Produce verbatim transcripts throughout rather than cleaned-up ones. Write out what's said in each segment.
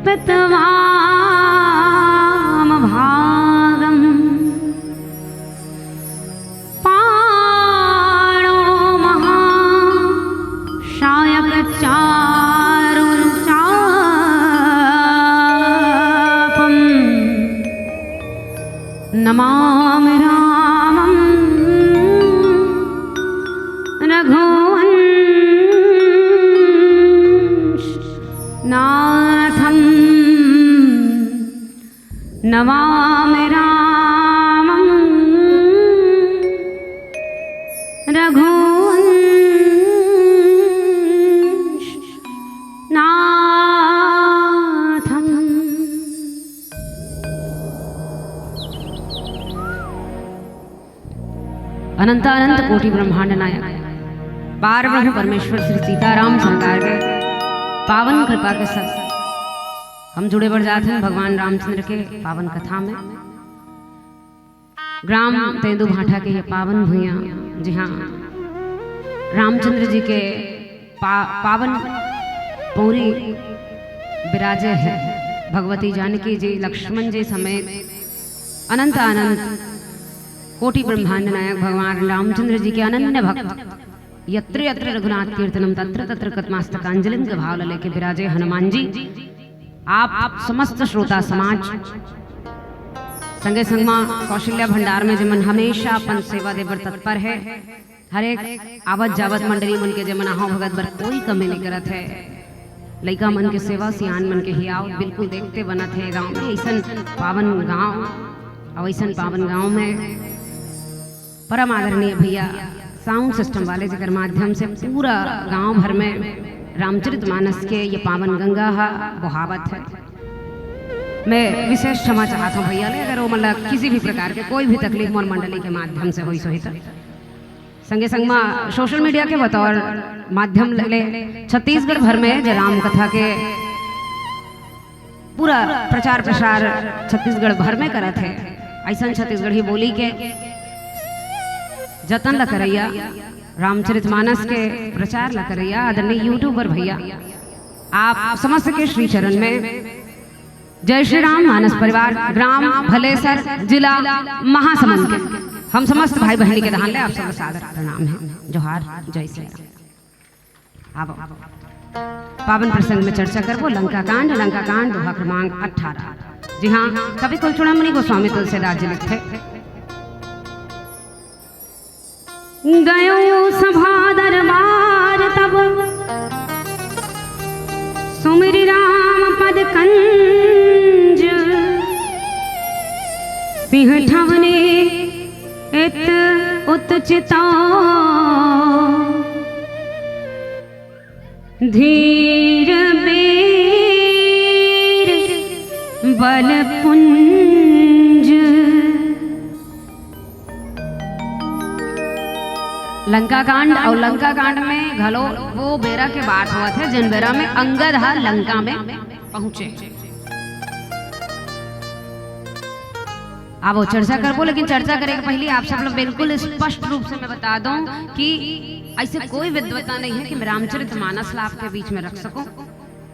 पित्वाम भागम पाणो महाशायक चारुचापम नमामि रामं रघुवंश नाथं नमामि रामं रघुवंश नाथं। अनंतानंत कोटि ब्रह्मांड नायक पार ब्रह्म परमेश्वर श्री सीताराम सरकार के पावन कृपा के सब हम जुड़े बर जात हन भगवान रामचंद्र के पावन कथा में। ग्राम तेंदू भाठा के ये पावन भुइयां, जहां रामचंद्र जी के पा-, पावन पौरी विराजे है। भगवती जानकी जी, लक्ष्मण जी समेत अनंत अनंत कोटि ब्रह्मांड नायक भगवान रामचंद्र जी के अनन्य भक्त, यत्र यत्र रघुनाथ कीर्तनम तत्र तत्र कृतमस्तकांजलिम के भाव ला लेके विराजे हनुमान जी। आप समस्त श्रोता समाज, संगे संग मा कौशल्या भंडार में जेमन हमेशा अपन सेवा देबर तत्पर है, हर एक आवत जावत मंडली मन के जेमन आहो भगत बर कोई कमी नहीं करत है। लइका मन के सेवा, सियान मन के हियाव बिल्कुल देखते बनत है। गांव में ऐसन पावन गांव, और ऐसन पावन गांव में परम आदरणीय भैया साउंड सिस्टम वाले, जेकर माध्यम से पूरा गांव भर में रामचरित मानस के ये पावन गंगा हा बहावत है। मैं विशेष क्षमा चाहत हूँ भैया ले, अगर वो मतलब किसी भी प्रकार के कोई भी तकलीफ मोर मंडली के माध्यम से होई सोही तो। संगे संग मा सोशल मीडिया के बतौर माध्यम ले छत्तीसगढ़ भर में जे राम कथा के पूरा प्रचार प्रसार छत्तीसगढ़ भर में करत है। ऐसन छत्तीसगढ़ी बोली के जतन ला करैया, रामचरित मानस के प्रचार ला करैया आदरणीय यूट्यूबर भैया, आप समस्त के श्री चरण में जय श्री राम मानस परिवार, ग्राम भलेसर, जिला महासमुंद के हम समस्त भाई बहनी के दहान ले आप सबके सादर प्रणाम है। जोहार, जय श्री राम। अब पावन प्रसंग में चर्चा करबो लंका कांड, लंका कांड दोहा क्रमांक अठारह। जी हाँ, कवि कुलचूड़ामणि गोस्वामी तुलसीदास जी लिखथे, गयो सभा दरबार तब सुमिरि राम पद कंज। सिंह ठवने इत उत चितौ धीर बीर बल पुंज। लंका कांड और लंका कांड में घलो वो बेरा के बात होवत है, जिन बेरा में अंगद ह लंका में पहुंचे। अब वो चर्चा करबो, लेकिन चर्चा करे के पहले आप सब लोग बिल्कुल स्पष्ट रूप से मैं बता दूं कि ऐसे कोई विद्वता नहीं है कि मैं रामचरित मानस ला आपके बीच में रख सकूं।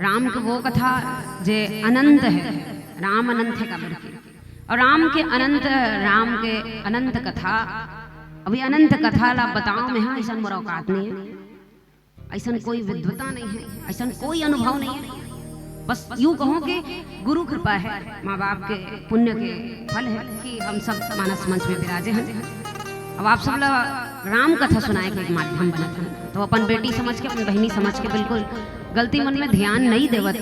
राम के वो कथा जे अनंत है, राम अनंत है का बोल के, और राम के अनंत, राम के अनंत कथा, अभी अनंत कथा ला बताओ मैं, हाँ, ऐसा मोर औकात नहीं है, ऐसा कोई विद्वता नहीं है, ऐसा कोई अनुभव नहीं है। बस यूं कहो कि गुरु कृपा है, माँ बाप के पुण्य के फल है कि हम सब मानस मंच में विराजे हैं। अब आप सब ला राम कथा सुनाए के एक माध्यम बनत है, तो अपन बेटी समझ के, अपन बहनी समझ के बिल्कुल गलती मन में ध्यान नहीं देवत,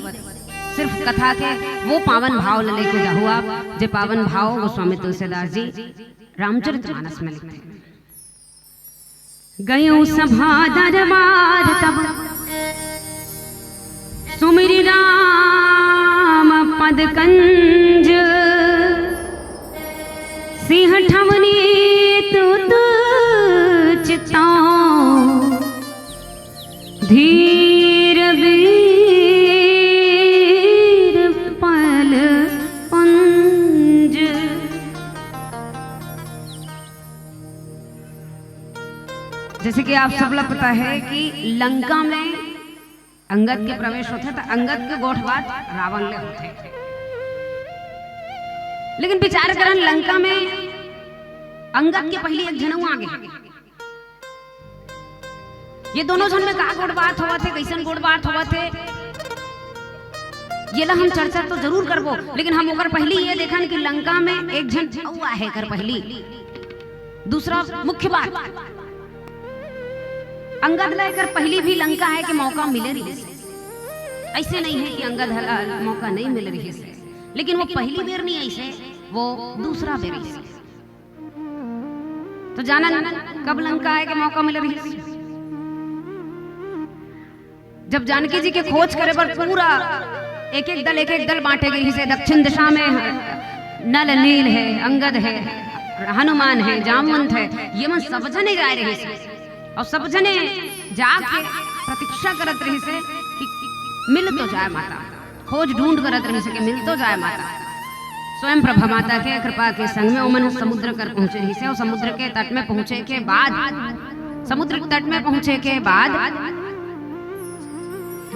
सिर्फ कथा के वो पावन भाव ले लेके जाहू आप, जे पावन भाव गोस्वामी तुलसीदास जी रामचरित मानस में लिखते हैं। गयो सभा दरबार तब सुमिरि राम पद कंज। सिंह ठवनी तुत चितौ धीर बीर पल पुंज। जैसे कि आप सब ला पता है कि लंका में अंगद के प्रवेश होथे त अंगद के गोठ बात रावण ले होथे। लेकिन विचार करन, लंका में अंगद के पहिली एक झन अउ आगे। ये दोनों झन में का गोठ बात होवत हे, कइसन गोठ बात होवत हे, ये ला हम चर्चा तो जरूर करबो, लेकिन हम ओकर पहिली ये देखन कि लंका में एक झन अउ आहे कर पहिली। दूसरा मुख्य बात, अंगद ला एकर पहिली भी लंका आए के मौका मिले रहिस। अइसे नइ हे कि अंगद ला मौका नइ मिले रहिस, लेकिन वो पहिली बेर नइ आइस, वो दूसरा बेर आइस। तो जानन कब लंका आए के मौका मिले रहिस? जब जानकी जी के खोज करे बर पूरा एक एक दल, एक एक दल बांटे गे रहिस हे। दक्षिण दिशा में नल नील हे, अंगद हे, हनुमान हे, जामवंत हे, ये मन सब झने जाए रहिस हे। अउ सब झने जाके प्रतीक्षा करत रहिस हे कि मिल तो जाए माता, खोज ढूंढ करत रहिस हे कि मिल तो जाए माता। स्वयं प्रभा माता के कृपा के संग में ओमन ह समुद्र कर पहुंचे रहिस हे, अउ समुद्र के तट में पहुंचे के बाद, समुद्र तट में पहुंचे के बाद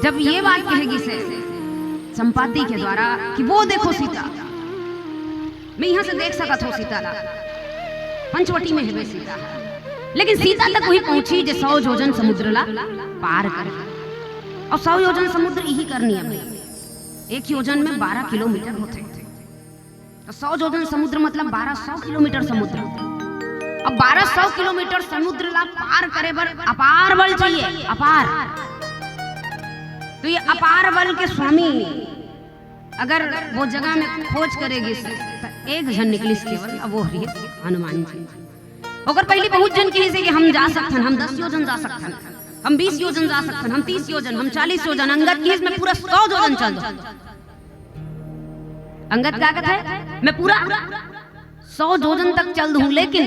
जब ये बात कहे गिस हे संपाति के द्वारा कि वो देखो सीता, मैं इहां से देख सकत हंव सीता ला, पंचवटी में हवे सीता, लेकिन सीता तक उही पहुंची जे सौ योजन समुद्र ला पार करे। अउ सौ योजन समुद्र इही करनी हे, एक योजन में बारह किलोमीटर होथे। तो सौ योजन समुद्र मतलब बारह सौ किलोमीटर समुद्र। अब बारह सौ किलोमीटर समुद्र ला पार करे बर अपार बल चाहिए, अपार। तो ये अपार बल के स्वामी अगर वो जगह में खोज करे गिस, तो एक झन निकलिस केवल, अब वो रहिस हनुमान जी। ओकर पहिली बहुत झन कहिस हे कि हम जा सकथन, हम दस योजन जा सकथन, हम बीस योजन जा सकथन, हम तीस योजन, हम चालीस योजन। अंगद कहिस, मैं पूरा सौ योजन चल दूं। अंगद का कथे, मैं पूरा सौ योजन तक चल दूं, लेकिन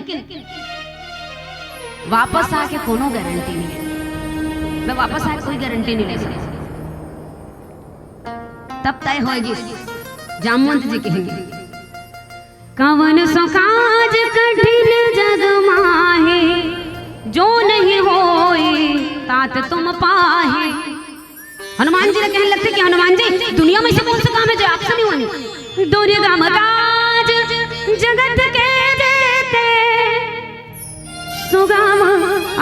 वापस आके कोनो गारंटी नइ हे, मैं वापस आके कोई गारंटी नइ ले सकंव। तब तय होय गिस, जामवंत जी कहिन, कवन सो काज कठिन जग माहे, जो नहीं होई तात तुम पाहे। हनुमान जी ला कहन लगथे कि हनुमान जी, दुनिया में अइसे कौन सा काम हे जो आपसे नहीं होही? दुर्गम काज जगत के जेते, सुगम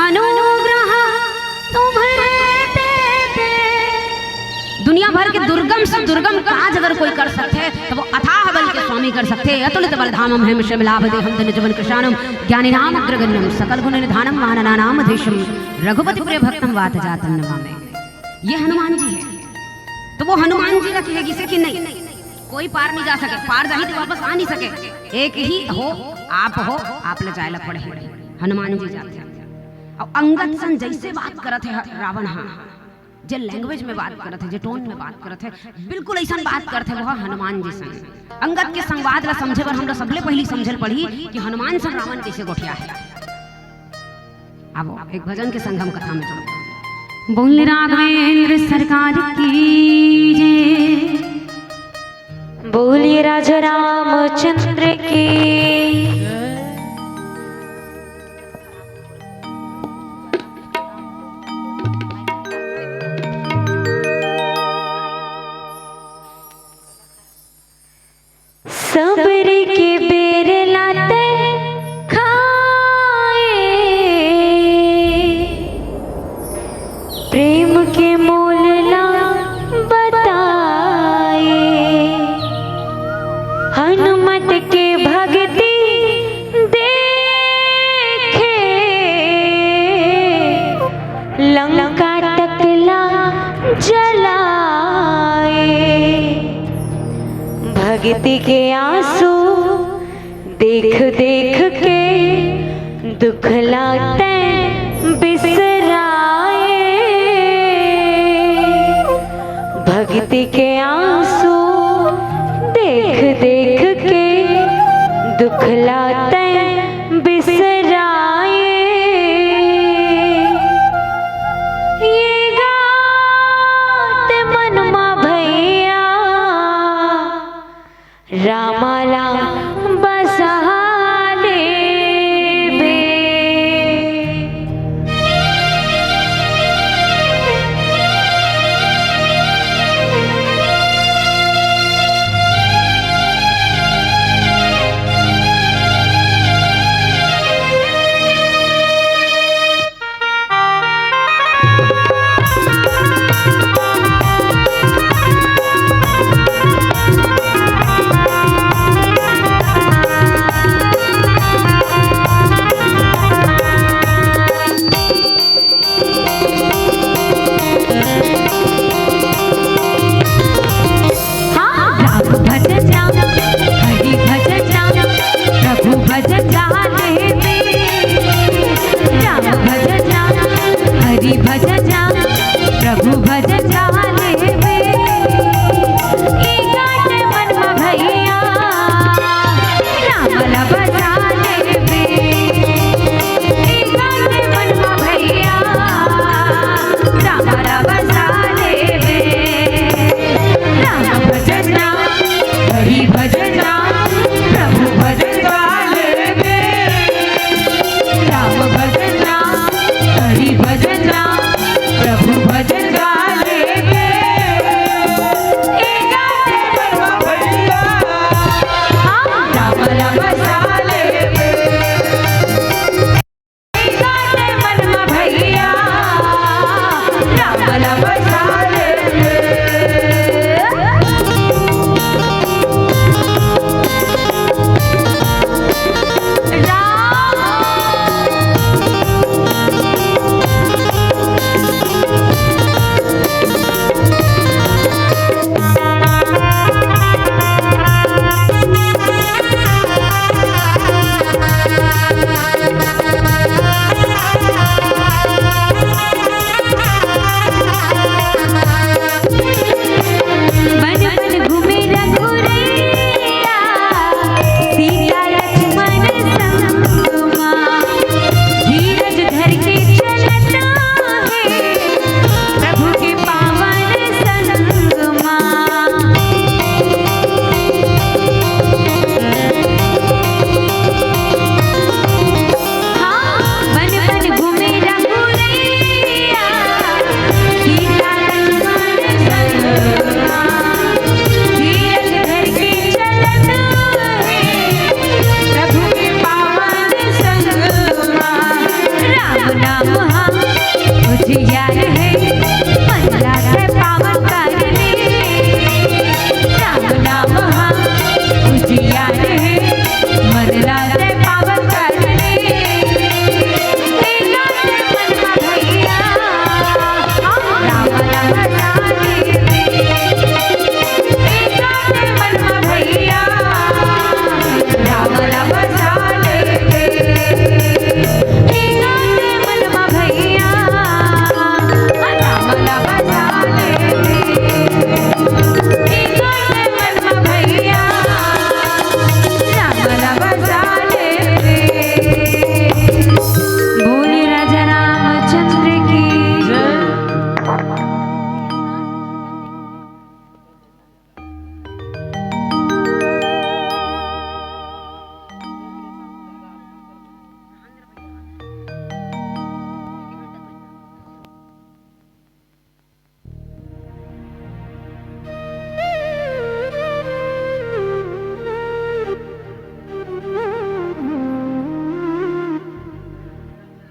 अनुग्रह तुम्हरे तेते। दुनिया भर के दुर्गम से दुर्गम काज अगर कोई कर सकथे, त वो अथाह बल के स्वामी कर सकथे। अतुलित बल धामम हयम शैम लाभ देहम धन जीवन कृशानम, ज्ञानिनाम अग्रगण्यम सकल गुण निधानम महाननानाम अधीशम, रघुपति प्रिय भक्तम वात जातम नमामि। ये हनुमान जी हे। तो वो हनुमान जी ला कहे गिस हे कि नहीं, कोई पार नइ जा सके, पार जाही त वापस आ नइ सके। एक ही हो, आप हो, आप ला जाए ला पड़ही। हनुमान जी जाथे। अउ अंगद सन जइसे बात करत हे रावण ह, जे language में बात करत हे, जे tone में बात करत हे, बिल्कुल अइसन बात करत हे वो हनुमान जी सन। अंगद के संवाद ला समझे बर हमला सबले पहिली समझे ल पड़ही कि हनुमान सन रावण कइसे गोठिया हे। अब एक भजन के संग हम कथा में जुड़बो। बोल राघवेंद्र सरकार की जय। बोलिए राजा रामचंद्र की। सबर के बेर लाते खाए, प्रेम के मोल ला बताए। हनुमत के भक्ति देखे, लंका तक ला जलाए। भक्ति के आंसू देख देख के दुख ला तैं बिसराए। भक्ति के आंसू देख देख के दुख ला तैं बिसराए। ये गात मन मा भैया रामा ला बसा लेबे।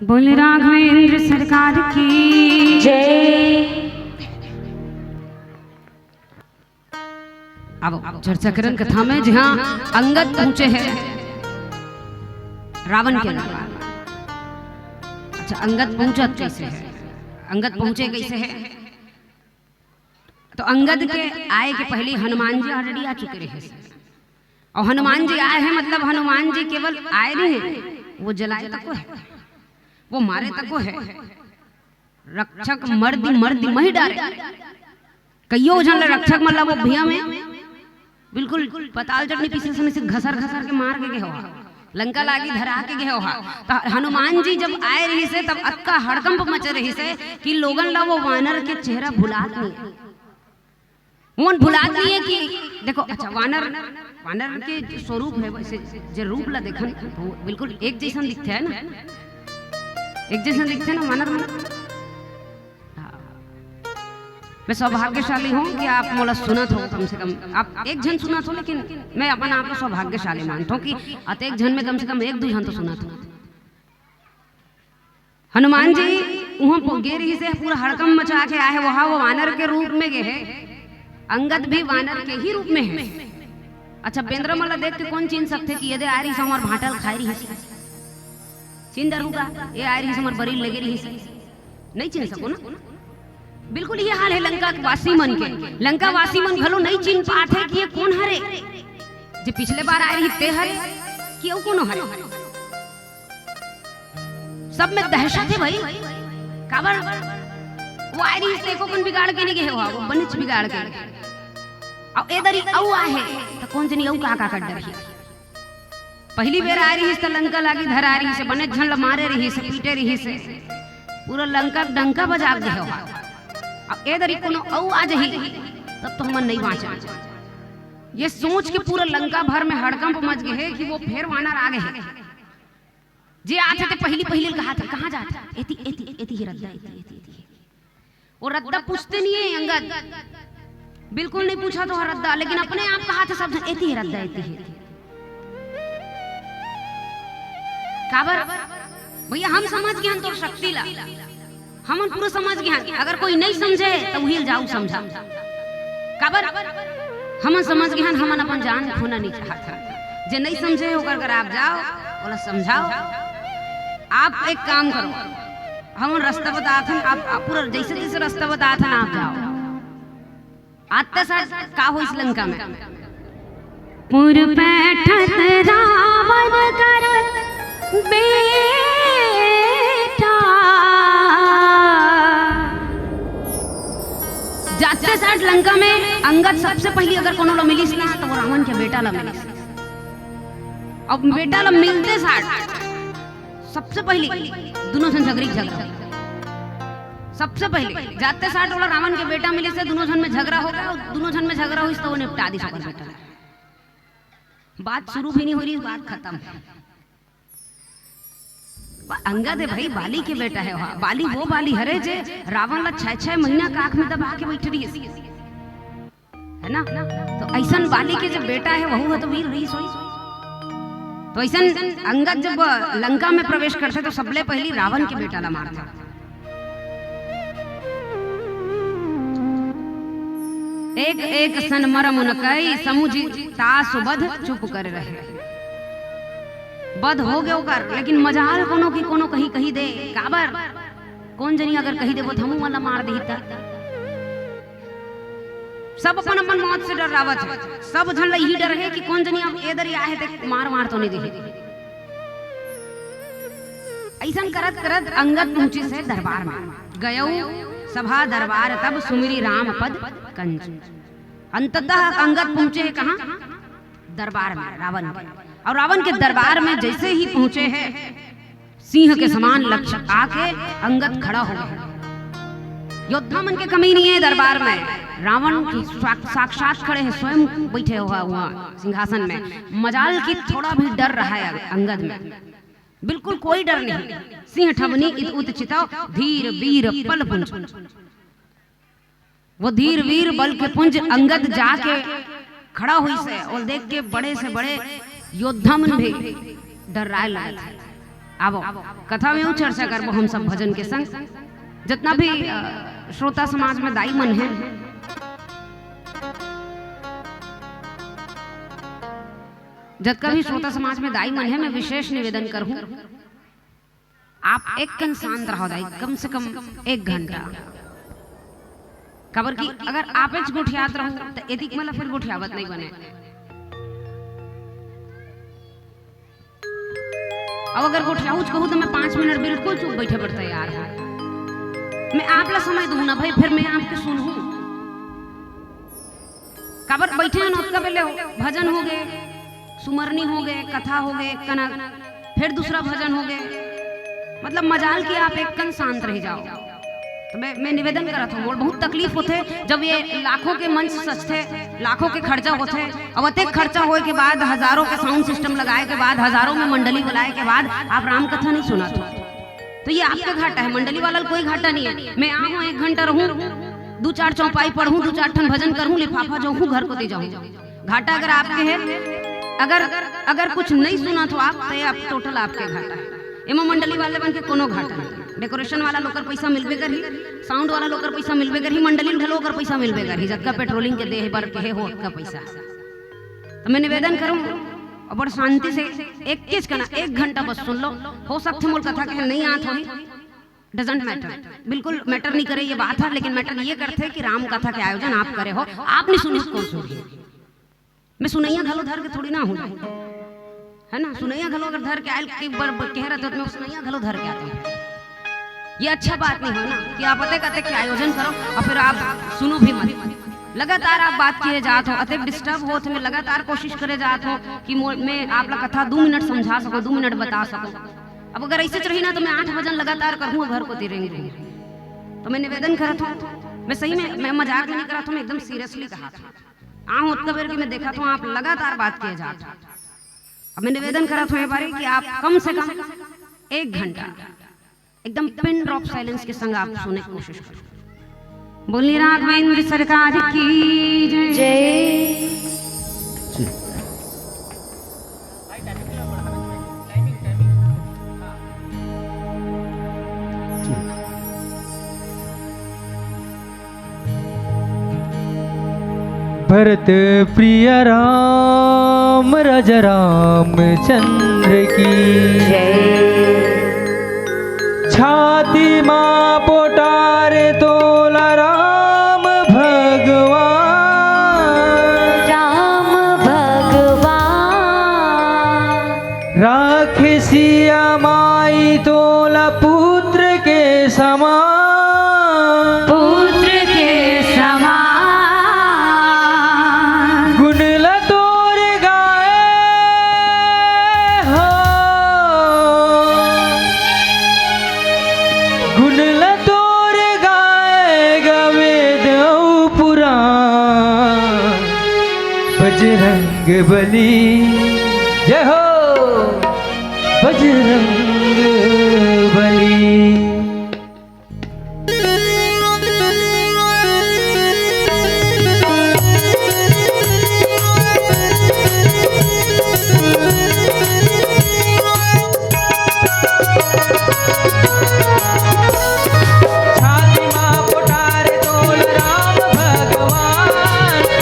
बोल राघवेंद्र सरकार की जय। अब चर्चा करन कथा में, जहाँ अंगद पहुंचे हैं रावण के दरबार। अच्छा, अंगद पहुंचत कैसे है? अंगद पहुंचे कैसे है? तो अंगद के आए के पहले हनुमान जी already आ चुके रहे। और हनुमान जी आए हैं, मतलब हनुमान जी केवल आए नहीं हैं, वो जलाए तको है, वो मारे तको है। रक्षक मर्दि मर्दि महि डारे। कइयो झन ला रक्षक मन ला वो भुइयां में बिल्कुल पताल चटनी पीसे सने से घसर घसर के मार के गे होहा, लंका लागी धरा के गे होहा। त हनुमान जी जब आए रहिसे, तब अतका हड़कंप मचे रहिसे कि लोगन ला वो वानर के चेहरा भुलात नहीं है। वो भुलात नहीं है कि देखो, अच्छा, वानर, वानर के जो स्वरूप है, वैसे जे रूप ला देखन, वो बिल्कुल एक जैसन दिखते है ना, एक जैसन दिखते हैं ना वानर मन। हाँ। मैं सौभाग्यशाली हूँ कि आप मोला सुनत हो, कम से कम आप एक झन सुनत हो, लेकिन मैं अपन आप ला सौभाग्यशाली मानत हूँ कि अतेक झन में कम से कम एक दू झन तो सुनत हो। हनुमान जी उहाँ पो-, गे रहिसे, पूरा हड़कंप मचा के आए हे, वहाँ वो वानर के रूप में गे हे, अंगद भी वानर के ही रूप में है। अच्छा, बेंदरा मन ला देख के कोन चिन्ह सकथे कि ये दे आए रहिस हमर भांटा ल खाए रहिस? चिन्ह डरहू का? ये आए रहिस हमर बरी ल लेगे रहिस? नहीं चिन्ह सको ना। बिल्कुल ये हाल है लंका वासी मन के। लंका वासी मन घलो नहीं चिन्ह पात है कि ये कोन हरे, जे पिछले बार आए रहिस ते हरे कि अउ कोनो हरे। सब में दहशत है भाई। काबर? वो आए रहिस ते एको कन बिगाड़ के नहीं गे होहा, वो बनेच बिगाड़ के। अउ ए दरी अउ आए हे, त कोन जनी अउ का का कर डरही। पहली बेर आए रहिस त लंका लागी धरा रहिस, बने झन ल मारे रहिस, पीटे रहिस, पूरा लंका डंका बजा के गे होहा। अब ए दरी कोनो अउ आ जही, तब तो हमन नहीं बाँचन। ये सोच के पूरा लंका भर में हड़कंप मच गे हे कि वो फेर वानर आ गे हे। जे आथे ते पहली पहली कहाथे, "कहाँ जाथे?" "एती, एती, एती ही रद्दा, एती, एती, एती।" वो रद्दा पूछते नहीं है अंगद, बिल्कुल नहीं पूछा तो हर रद्दा, लेकिन अपने आप कहाथे सब झन, "एती ही रद्दा, एती ही।" काबर? भैया, हम समझ गे हन तोर शक्ति ला, हमन पूरा समझ गे हन। अगर कोई नहीं समझे तो उही ल जाऊ समझा। काबर? हमन समझ गे हन, हमन अपन जान खोना नहीं चाहत हन। जे नहीं समझे ओकर घर आप जाओ, ओला समझाओ। आप एक काम करो, हमन रास्ता बताथन, आप, आप पूरा जैसे तैसे रास्ता बताथन, आप जाओ। आते साथ का होइस लंका में? पुर बैठत रावण कर बेटा। जाते साथ लंका में अंगद सबसे पहली अगर कोनो ला मिलिस ना, तो वो रावण के बेटा ला मिलिस। अब बेटा ला मिलते साथ सबसे पहली दुनों झन झगरी झगरा। सबसे पहली जाते साथ ओला रावण के बेटा मिलिस, दुनों झन में झगरा हो गे, अउ दुनों झन में झगरा होइस त वो निपटा दिस ओकर बेटा। बात शुरू भी नहीं हो रही, बात खत्म। बा-, अंगद है भाई, बाली के बेटा है। बाली वो बाली हरे जे रावण ला छह छह महीना का आंख में दबा के बैठ रहिस। है ना? तो अइसन बाली के जब बेटा है, वहू ह तो वीर रहिस होही। तो अइसन अंगद जब लंका में प्रवेश करथे, तो सबले पहली रावण के बेटा ला मारथे। एक एक सन मरम उनकई, समुझि तासु बध चुप कर रहे। बध हो गयो कर, लेकिन मजाल कोनो की कोनो कहीं कहीं दे, काबर? कोन जनी अगर कही देबो त हमू मन ला मार दिही त। सब अपन अपन मौत से डर्रावत हे, सब झन ला इही डर हे कि कोन जनी अब ए दरी आहे ते मार मार तो नहीं दिही। अइसन करत करत अंगद पहुंचिस हे दरबार में। गयउ सभा दरबार तब सुमिरि राम पद कंज। अंततः अंगद पहुंचे हे कहाँ? दरबार में रावण के। अउ रावण के दरबार में जैसे ही पहुंचे हे, सिंह के समान लक्ष्य आके अंगद खड़ा हो गए। योद्धा मन के कमी नहीं है दरबार में। रावण की सा-, साक्षात खड़े हैं, स्वयं बैठे हुआ हुआ सिंहासन में। मजाल की थोड़ा भी डर रहा है अंगद में, बिल्कुल कोई डर नहीं। सिंह ठमनी इत उत चितव, धीर वीर पल पुंज। वो धीर वीर बल के पुंज अंगद जाके खड़ा होइस हे, अउ देख के बड़े से बड़े योद्धा मन भी डर्राए लगत हे। आवो, कथा में अउ चर्चा करबो हम सब भजन के संग। जतना भी, अ, श्रोता समाज में दाई मन हे, जतका भी श्रोता समाज में दाई मन हे, मैं विशेष निवेदन करहूं, आप एक कन शांत रहो दाई, कम से कम एक घंटा। काबर कि अगर आप एक गोठियात रहो, त एतिक मला फिर गोठियावत नहीं बने। अब अगर गोठियाहूच कहूँ, तो मैं पाँच मिनट बिल्कुल चुप बैठे बर तैयार हूँ। मैं आप ला समय दूँ ना भाई, फिर मैं आपके सुनहूँ। काबर बैठे हन ओतका बेले हो, भजन हो गए, सुमरनी हो गए, कथा हो गए, कनक, फिर दूसरा भजन हो गए, मतलब मजाल कि आप एक कन शांत रह जाओ। तो मैं, मैं निवेदन करत हूँ, मोर बहुत तकलीफ होथे जब ये लाखों के मंच सजथे, लाखों के खर्चा होथे, अब अतेक खर्चा होए के बाद, हजारों के साउंड सिस्टम लगाए के बाद, हजारों में मंडली बुलाए के बाद आप राम कथा नहीं सुनात हो, तो ये आपके घाटा है, मंडली वाला कोई घाटा नहीं है। मैं आहूँ, एक घंटा रहूँ, दू चार चौपाई पढ़ूँ, दू चार ठन भजन करूँ, लिफाफा जोहूँ, घर कोती जाहूँ। घाटा अगर आपके है, अगर, अगर कुछ नहीं सुनत हो आप, तो ये आप टोटल आपके घाटा है। एमा मंडली वाले मन के कोनो घाटा नहीं। डेकोरेशन वाला लोकर पैसा मिलबे करही, साउंड वाला लोकर पैसा मिलबे करही, मंडली ल घलो ओकर पैसा मिलबे करही, जतका पेट्रोलिंग के देहे बर कहे हो ओतका पैसा। तो मैं निवेदन करूँ, और बड़ शांति से एक चीज कहना, एक घंटा बस सुन लो, हो सकथे मोर कथा कहे नहीं आत होही, doesn't matter, बिल्कुल मैटर नहीं करे ये बात है, लेकिन मैटर ये करथे कि राम कथा के आयोजन आप करे हो, आप नहीं सुनो कौन सुनही। मैं सुनैया घलो धर के थोड़ी ना हूँ, है ना? सुनैया घलो अगर धर के आयल, कई बार ब-, कह रहे थे, तो मैं सुनैया घलो धर के आते हैं। ये अच्छा बात नहीं है ना कि आप अतेक अतेक के आयोजन करो और फिर आप सुनो भी मत। लगातार आप बात किए जात हो, अतेक डिस्टर्ब हो, तो मैं लगातार कोशिश करे जात हो कि मो-, मैं आप ला कथा दू मिनट समझा सकूँ, दू मिनट बता सकूँ। अब अगर ऐसे रही ना, तो मैं आठ भजन लगातार करहूँ, घर कोती रेंग रहूँ। तो मैं निवेदन करत हूँ, मैं सही में, मैं मजाक नहीं करत हूँ, मैं एकदम सीरियसली कहा था। आहूँ ओतका बेर के मैं देखत हूँ, आप लगातार बात किए जात हो। अब मैं निवेदन करत हूँ एक बारी कि आप कम से कम एक घंटा एकदम पिन ड्रॉप साइलेंस के संग आप सुने के कोशिश करो। बोलिए राघवेंद्र सरकार की जय। जय। भरत प्रिय राम, राजा रामचंद्र की जय। छाती मा पोटारे तोला राम भगवान। राम भगवान। राखे सिया माई तोला पुत्र के समान। पुत्र के समान। गुण ल तोर गाए हो, गुण ल तोर गाए गा वेद अउ पुराण। बजरंग बली जय हो, बजरंग बली। छाती मा पोटारे तोल राम भगवान,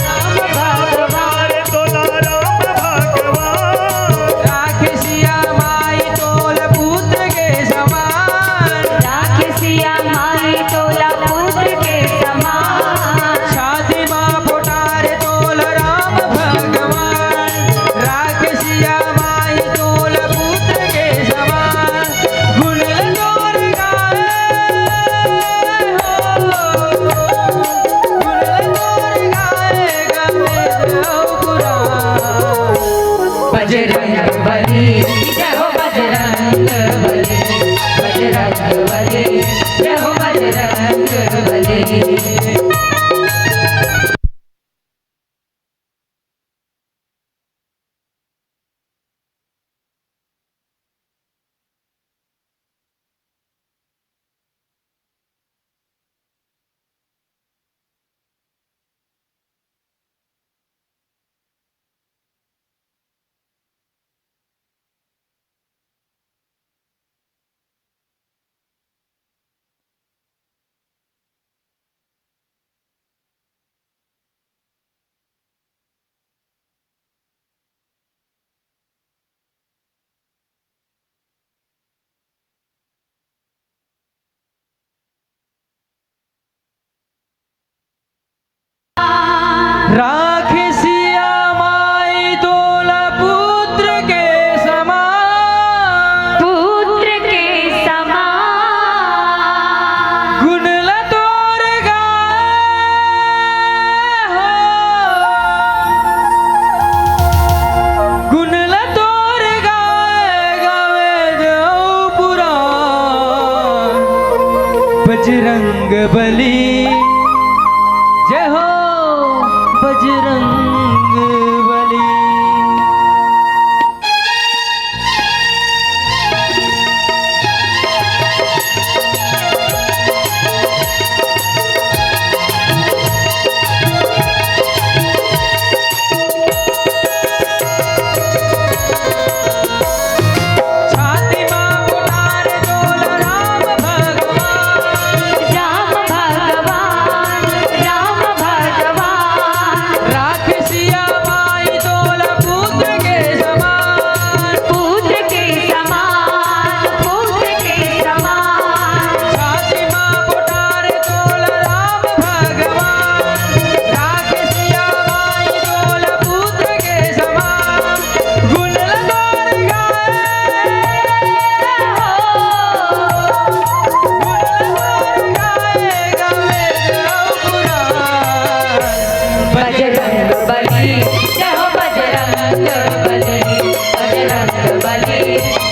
राम भगवान। तोला राम भगवान। राखे सिया माई तोल पुत्र के समान। राखे सिया माई तोला पुत्र के समान। पुत्र के समान। गुण ल तोर गाए हो, गुण ल तोर गाए गावे देव पुराण। बजरंग बली, जय हो बजरंग बली। छाती मा उतार तोला राम भगवान। राम भगवान, राम भगवान। राखे सिया माई तोला पुत्र के समान। पुत्र के समान, पुत्र के समान। छाती मा उतार तोला राम भगवान। राखे सिया माई तोला पुत्र के समान। गुण ल तोर गाए हो, गुण ल तोर गाए गावे देव पुराण। बजरंग बली, जय हो बजरंग बली, बजरंग बली,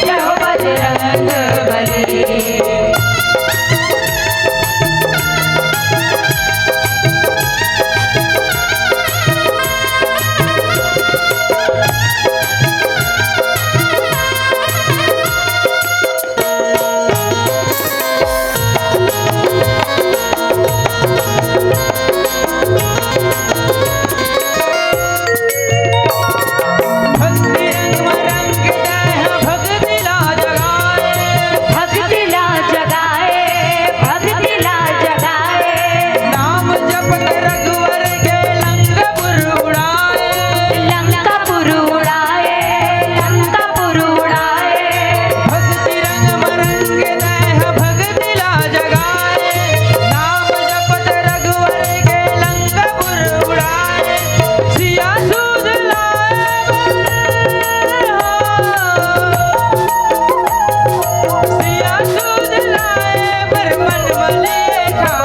जय हो बजरंग बली। भक्ति रंग म रंग दे, भक्ति ला जगाए। भक्ति ला जगाए, भक्ति ला जगाए। नाम जपत रघुवर के लंकापुर उड़ाए। लंकापुर उड़ाए, लंकापुर उड़ाए। भक्ति रंग म रंग दे, भक्ति ला जगाए। नाम जपत रघुवर के लंकापुर उड़ाए। सिया सूद लाए बर हो, सिया सूद लाए बर मन म लेखा।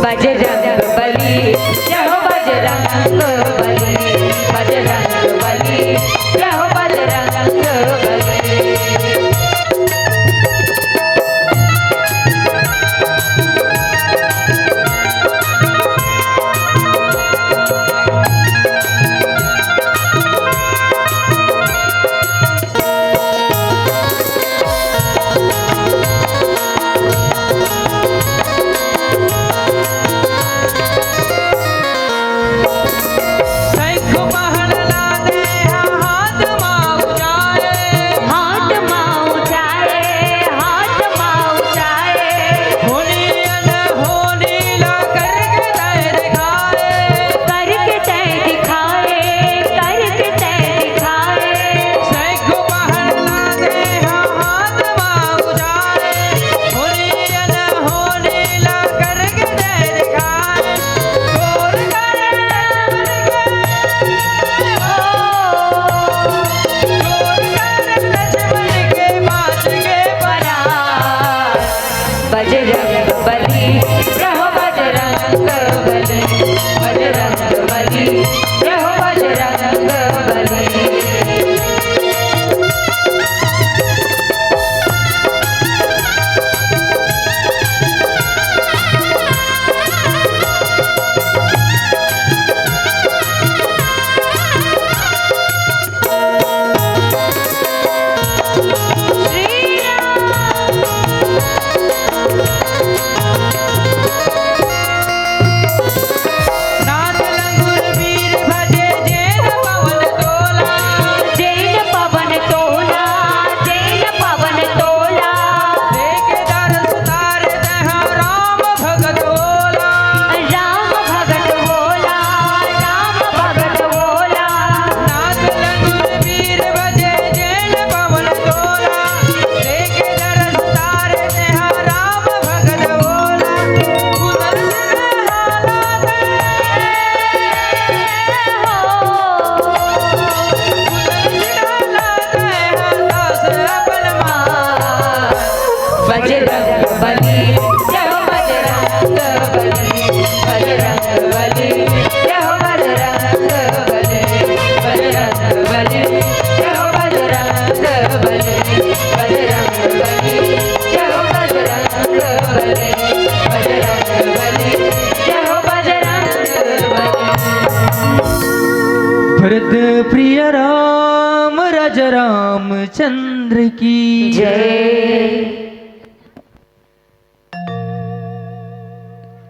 बजरंग बली, जय हो बजरंग बली, बजरंग बली, जय हो बजरंग बली। रामचंद्र की जय।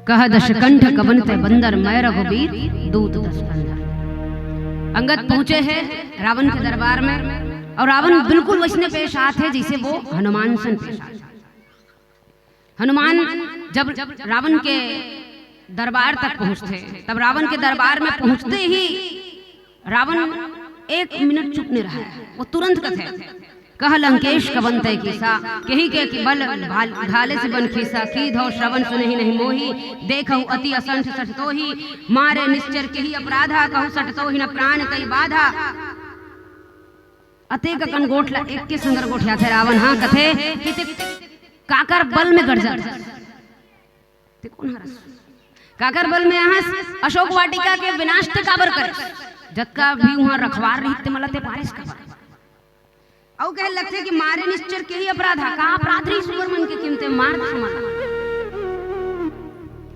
कह दशकंठ कवन तै बंदर, मैं रघुबीर दूत दस कंधर। अंगद पहुंचे हैं रावण के दरबार में, और रावण बिल्कुल वैसने पेश आत है जैसे वो हनुमान सन पेश आत है। हनुमान जब रावण के दरबार तक पहुंचते, तब रावण के दरबार में पहुंचते ही रावण एक मिनट चुप नहीं रहा है। वो तुरंत कथे, कह लंकेश कवन तै कीसा, केहि केहि बल भाल-, घाले सि बन खीसा, कीधौ श्रवण सुनहि नहीं मोहि, देखहु अति असंठ सठ तोहि, मारे निश्चर केहि अपराधा, कहु सठ तोहि न प्राण कइ बाधा। अतेक अकन गोठ ला एक के संगर गोठियाथे रावण, हाँ कथे कि ते काकर बल में गरजत हस? ते कोन हरस? काकर बल में आहस? अशोक वाटिका के विनाश ते काबर करेस? जतका भी उहाँ रखवार रहिस ते मन ला ते पारेस काबर? अउ कहे लगथे कि मारे निश्चर केहि अपराधा, का अपराध रहिस उमन के किमते मार दे मन ला।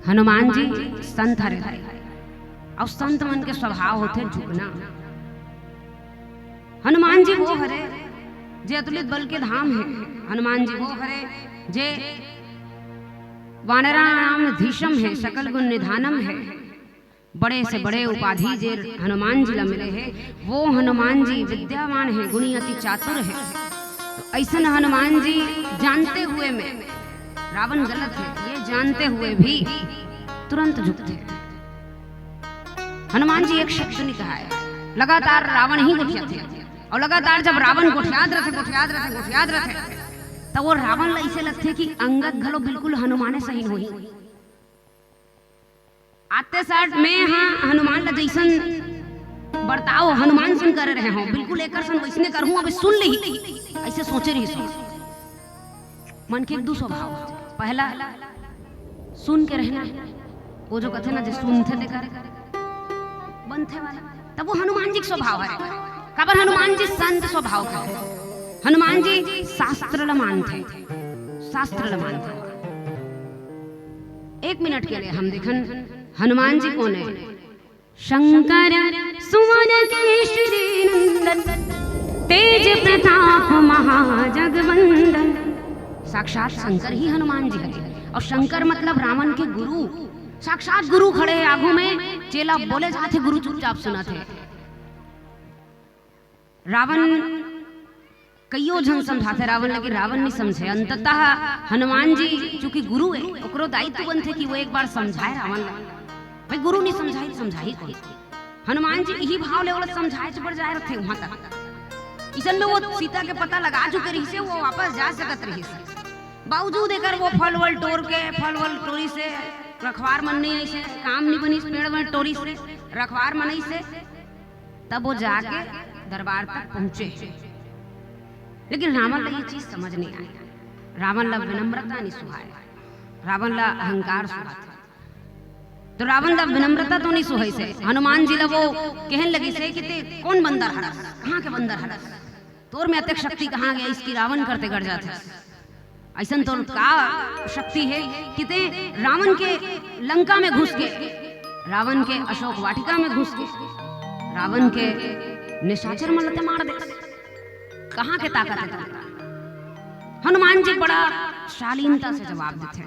हनुमान जी संत हरे, अउ संत मन के स्वभाव होथे झुकना। हनुमान जी वो हरे जे अतुलित बल के धाम हे। हनुमान जी वो हरे जे वानराणाम धीशम हे, सकल गुण निधानम हे। बड़े से बड़े उपाधि जे हनुमान जी ला मिले हे, वो हनुमान जी विद्यावान हे, गुणी अति चातुर हे। तो ऐसन हनुमान जी जानते हुए में रावण गलत हे, ये जानते हुए भी तुरंत झुकथे। हनुमान जी एक शब्द नहीं कहा है, लगातार रावण ही गोठियाथे। और लगातार जब रावण गोठियात रथे, गोठियात रथे, गोठियात रथे, तब वो रावण ला ऐसे लगथे कि अंगद घलो बिल्कुल हनुमाने सही होही। आते साठ में हाँ हनुमान ला जैसन बर्ताव हनुमान सन करे रहे हों, बिल्कुल एकर सन वैसने करहूँ, अबे सुन लेही, ऐसे सोचे रहिस। मन के एक दू स्वभाव होथे। पहला, सुन के रहना। वो जो कथे ना, जे सुनथे तेकर बनथे वाला, तब वो हनुमान जी के स्वभाव हरे। काबर हनुमान जी संत स्वभाव के हरे। हनुमान जी शास्त्र ल मानथे, शास्त्र ल मानथे। एक मिनट के लिए हम देखन हनुमान जी कोन हे। शंकर सुवन केसरी नंदन, तेज प्रताप महाजगवंदन। साक्षात शंकर ही हनुमान जी हरे। और शंकर मतलब रावण के गुरु, साक्षात गुरु खड़े हे आगू में। चेला बोले जाथे, गुरु चुपचाप सुनथे। रावण कइयो झन समझाथे रावण ला, लेकिन रावण नहीं समझे। अंततः हनुमान जी चूंकि गुरु हे, ओकरो दायित्व बनथे कि वो एक बार समझाए रावण ला। भाई गुरु नहीं समझाही, समझाही कोन? हनुमान जी इही भाव ले ओला समझाए च बर जाए रथे वहां तक। इसन में वो सीता के पता लगा चुके रहिसे, वो वापस जा सकत रहिसे। बावजूद एकर वो फल वल टोर के, फल वल टोरिसे, रखवार मन नहीं आइसे, काम नहीं बनिस, पेड़ वल टोरिसे, रखवार मन आइसे, तब वो जाके दरबार तक पहुंचे। लेकिन रावण ला ये चीज समझ नहीं आई। रावण ला विनम्रता नहीं सुहाए, रावण ला अहंकार सुहाथे। तो रावण ला विनम्रता तो नहीं सुहाइसे। हनुमान जी ला वो कहन लगिसे कि ते कोन बंदर हरस, कहाँ के बंदर हरस, तोर में अतेक शक्ति कहाँ गे आइस कि रावण कर ते गरजाथस? अइसन तोर का शक्ति हे कि ते रावण के लंका में घुस के, रावण के अशोक वाटिका में घुस के, रावण के निशाचर मन ला ते मार दे? कहाँ के ताकत हे तोर? हनुमान जी बड़ा शालीनता से जवाब देथे,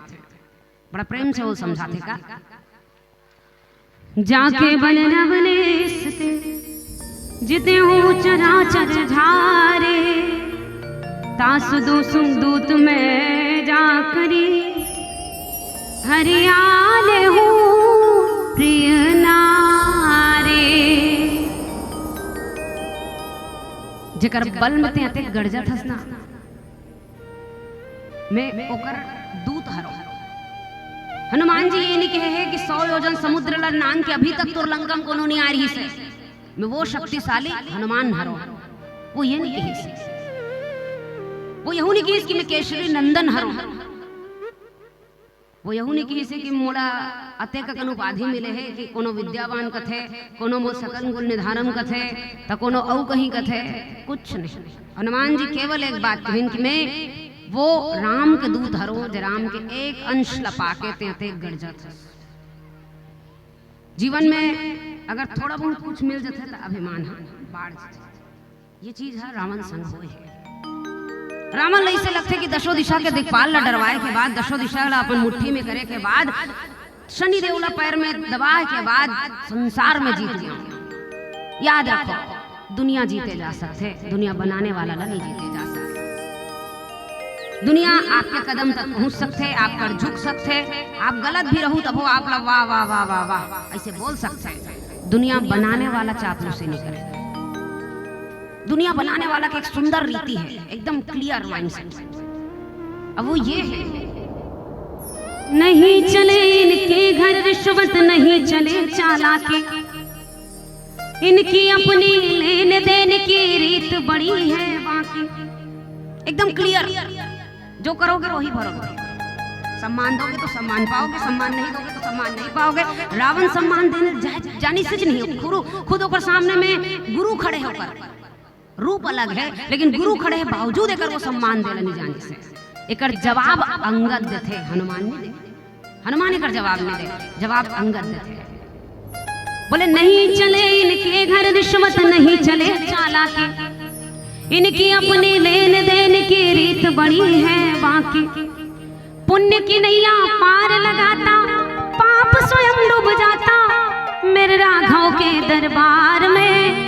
बड़ा प्रेम से वो समझाथे का। जाके बन अवनीश ते, जितेहु चराचर धारे। तासु दूसु दूत मैं जाकरी, हरियाले हूँ प्रिय नारे। जेकर बल में ते अतेक गरजत हस ना, मैं ओकर दूत हरों। हनुमान जी ये नहीं कहे हे कि सौ योजन समुद्र ला लांघ के अभी तक तोर लंका में कोनो नहीं आ रहिसे। मैं वो शक्तिशाली हनुमान हरों। वो ये नहीं कहिस। वो यहू नहीं कहिस कि मैं केसरी नंदन हरों। वो यहू नहीं कहिस कि मोला अतेक अकन उपाधि मिले हे कि कोनो विद्यावान कथे, कोनो मोर सकल गुण निधानम कथे, त कोनो अउ कहीं कथे, कुछ नहीं। हनुमान जी केवल एक बात कहिन कि मैं वो राम के दूत हरों, जे राम के एक अंश ला पाके ते अतेक गरजत हस। जीवन में अगर थोड़ा बहुत कुछ मिल जथे त अभिमान ह बाढ़ जथे। ये चीज ह रावण संग होए हे। रावण ल अइसे लगथे कि दसों दिशा के दिक्पाल ल डरवाए के बाद, दसों दिशा ल अपन मुट्ठी में करे के बाद, शनि देव ल पैर में दबाए के बाद संसार में जीत गया। याद रखो, दुनिया जीते जा सकथे, दुनिया बनाने वाला ल नहीं जीते जा सकथे। दुनिया आपके कदम तक पहुंच सकथे, आप कर झुक सकथे, आप गलत भी रहू तभो आप ला वाह, वाह, वाह, वाह, वाह अइसे बोल सकथे। दुनिया बनाने वाला चापलूसी नहीं करे। दुनिया बनाने वाला की एक सुंदर रीति है, एकदम clear mindset। अब वो ये है, नहीं चले इनके घर रिश्वत, नहीं चले चालाकी, इनकी अपनी लेन देन की रीत बड़ी है बाकी। एकदम clear, जो करोगे वही भरोगे। सम्मान दोगे तो सम्मान पाओगे, सम्मान नहीं दोगे तो सम्मान नहीं पाओगे। रावण सम्मान देने जा-, जानी से नहीं, खुद, खुद ओकर सामने में गुरु खड़े होकर रूप अलग है, लेकिन गुरु खड़े हे बावजूद एकर वो सम्मान देला नहीं जानिस हे। एकर जवाब अंगद देथे, हनुमान नहीं दे। हनुमान एकर जवाब नहीं दे, जवाब अंगद देथे। बोले, नहीं चले इनके घर रिश्वत, नहीं चले चालाकी, इनकी अपनी लेन देन की रीत बड़ी है बाकी। पुण्य की नैया पार लगाता, पाप स्वयं डूब जाता। मेरे राघव के दरबार में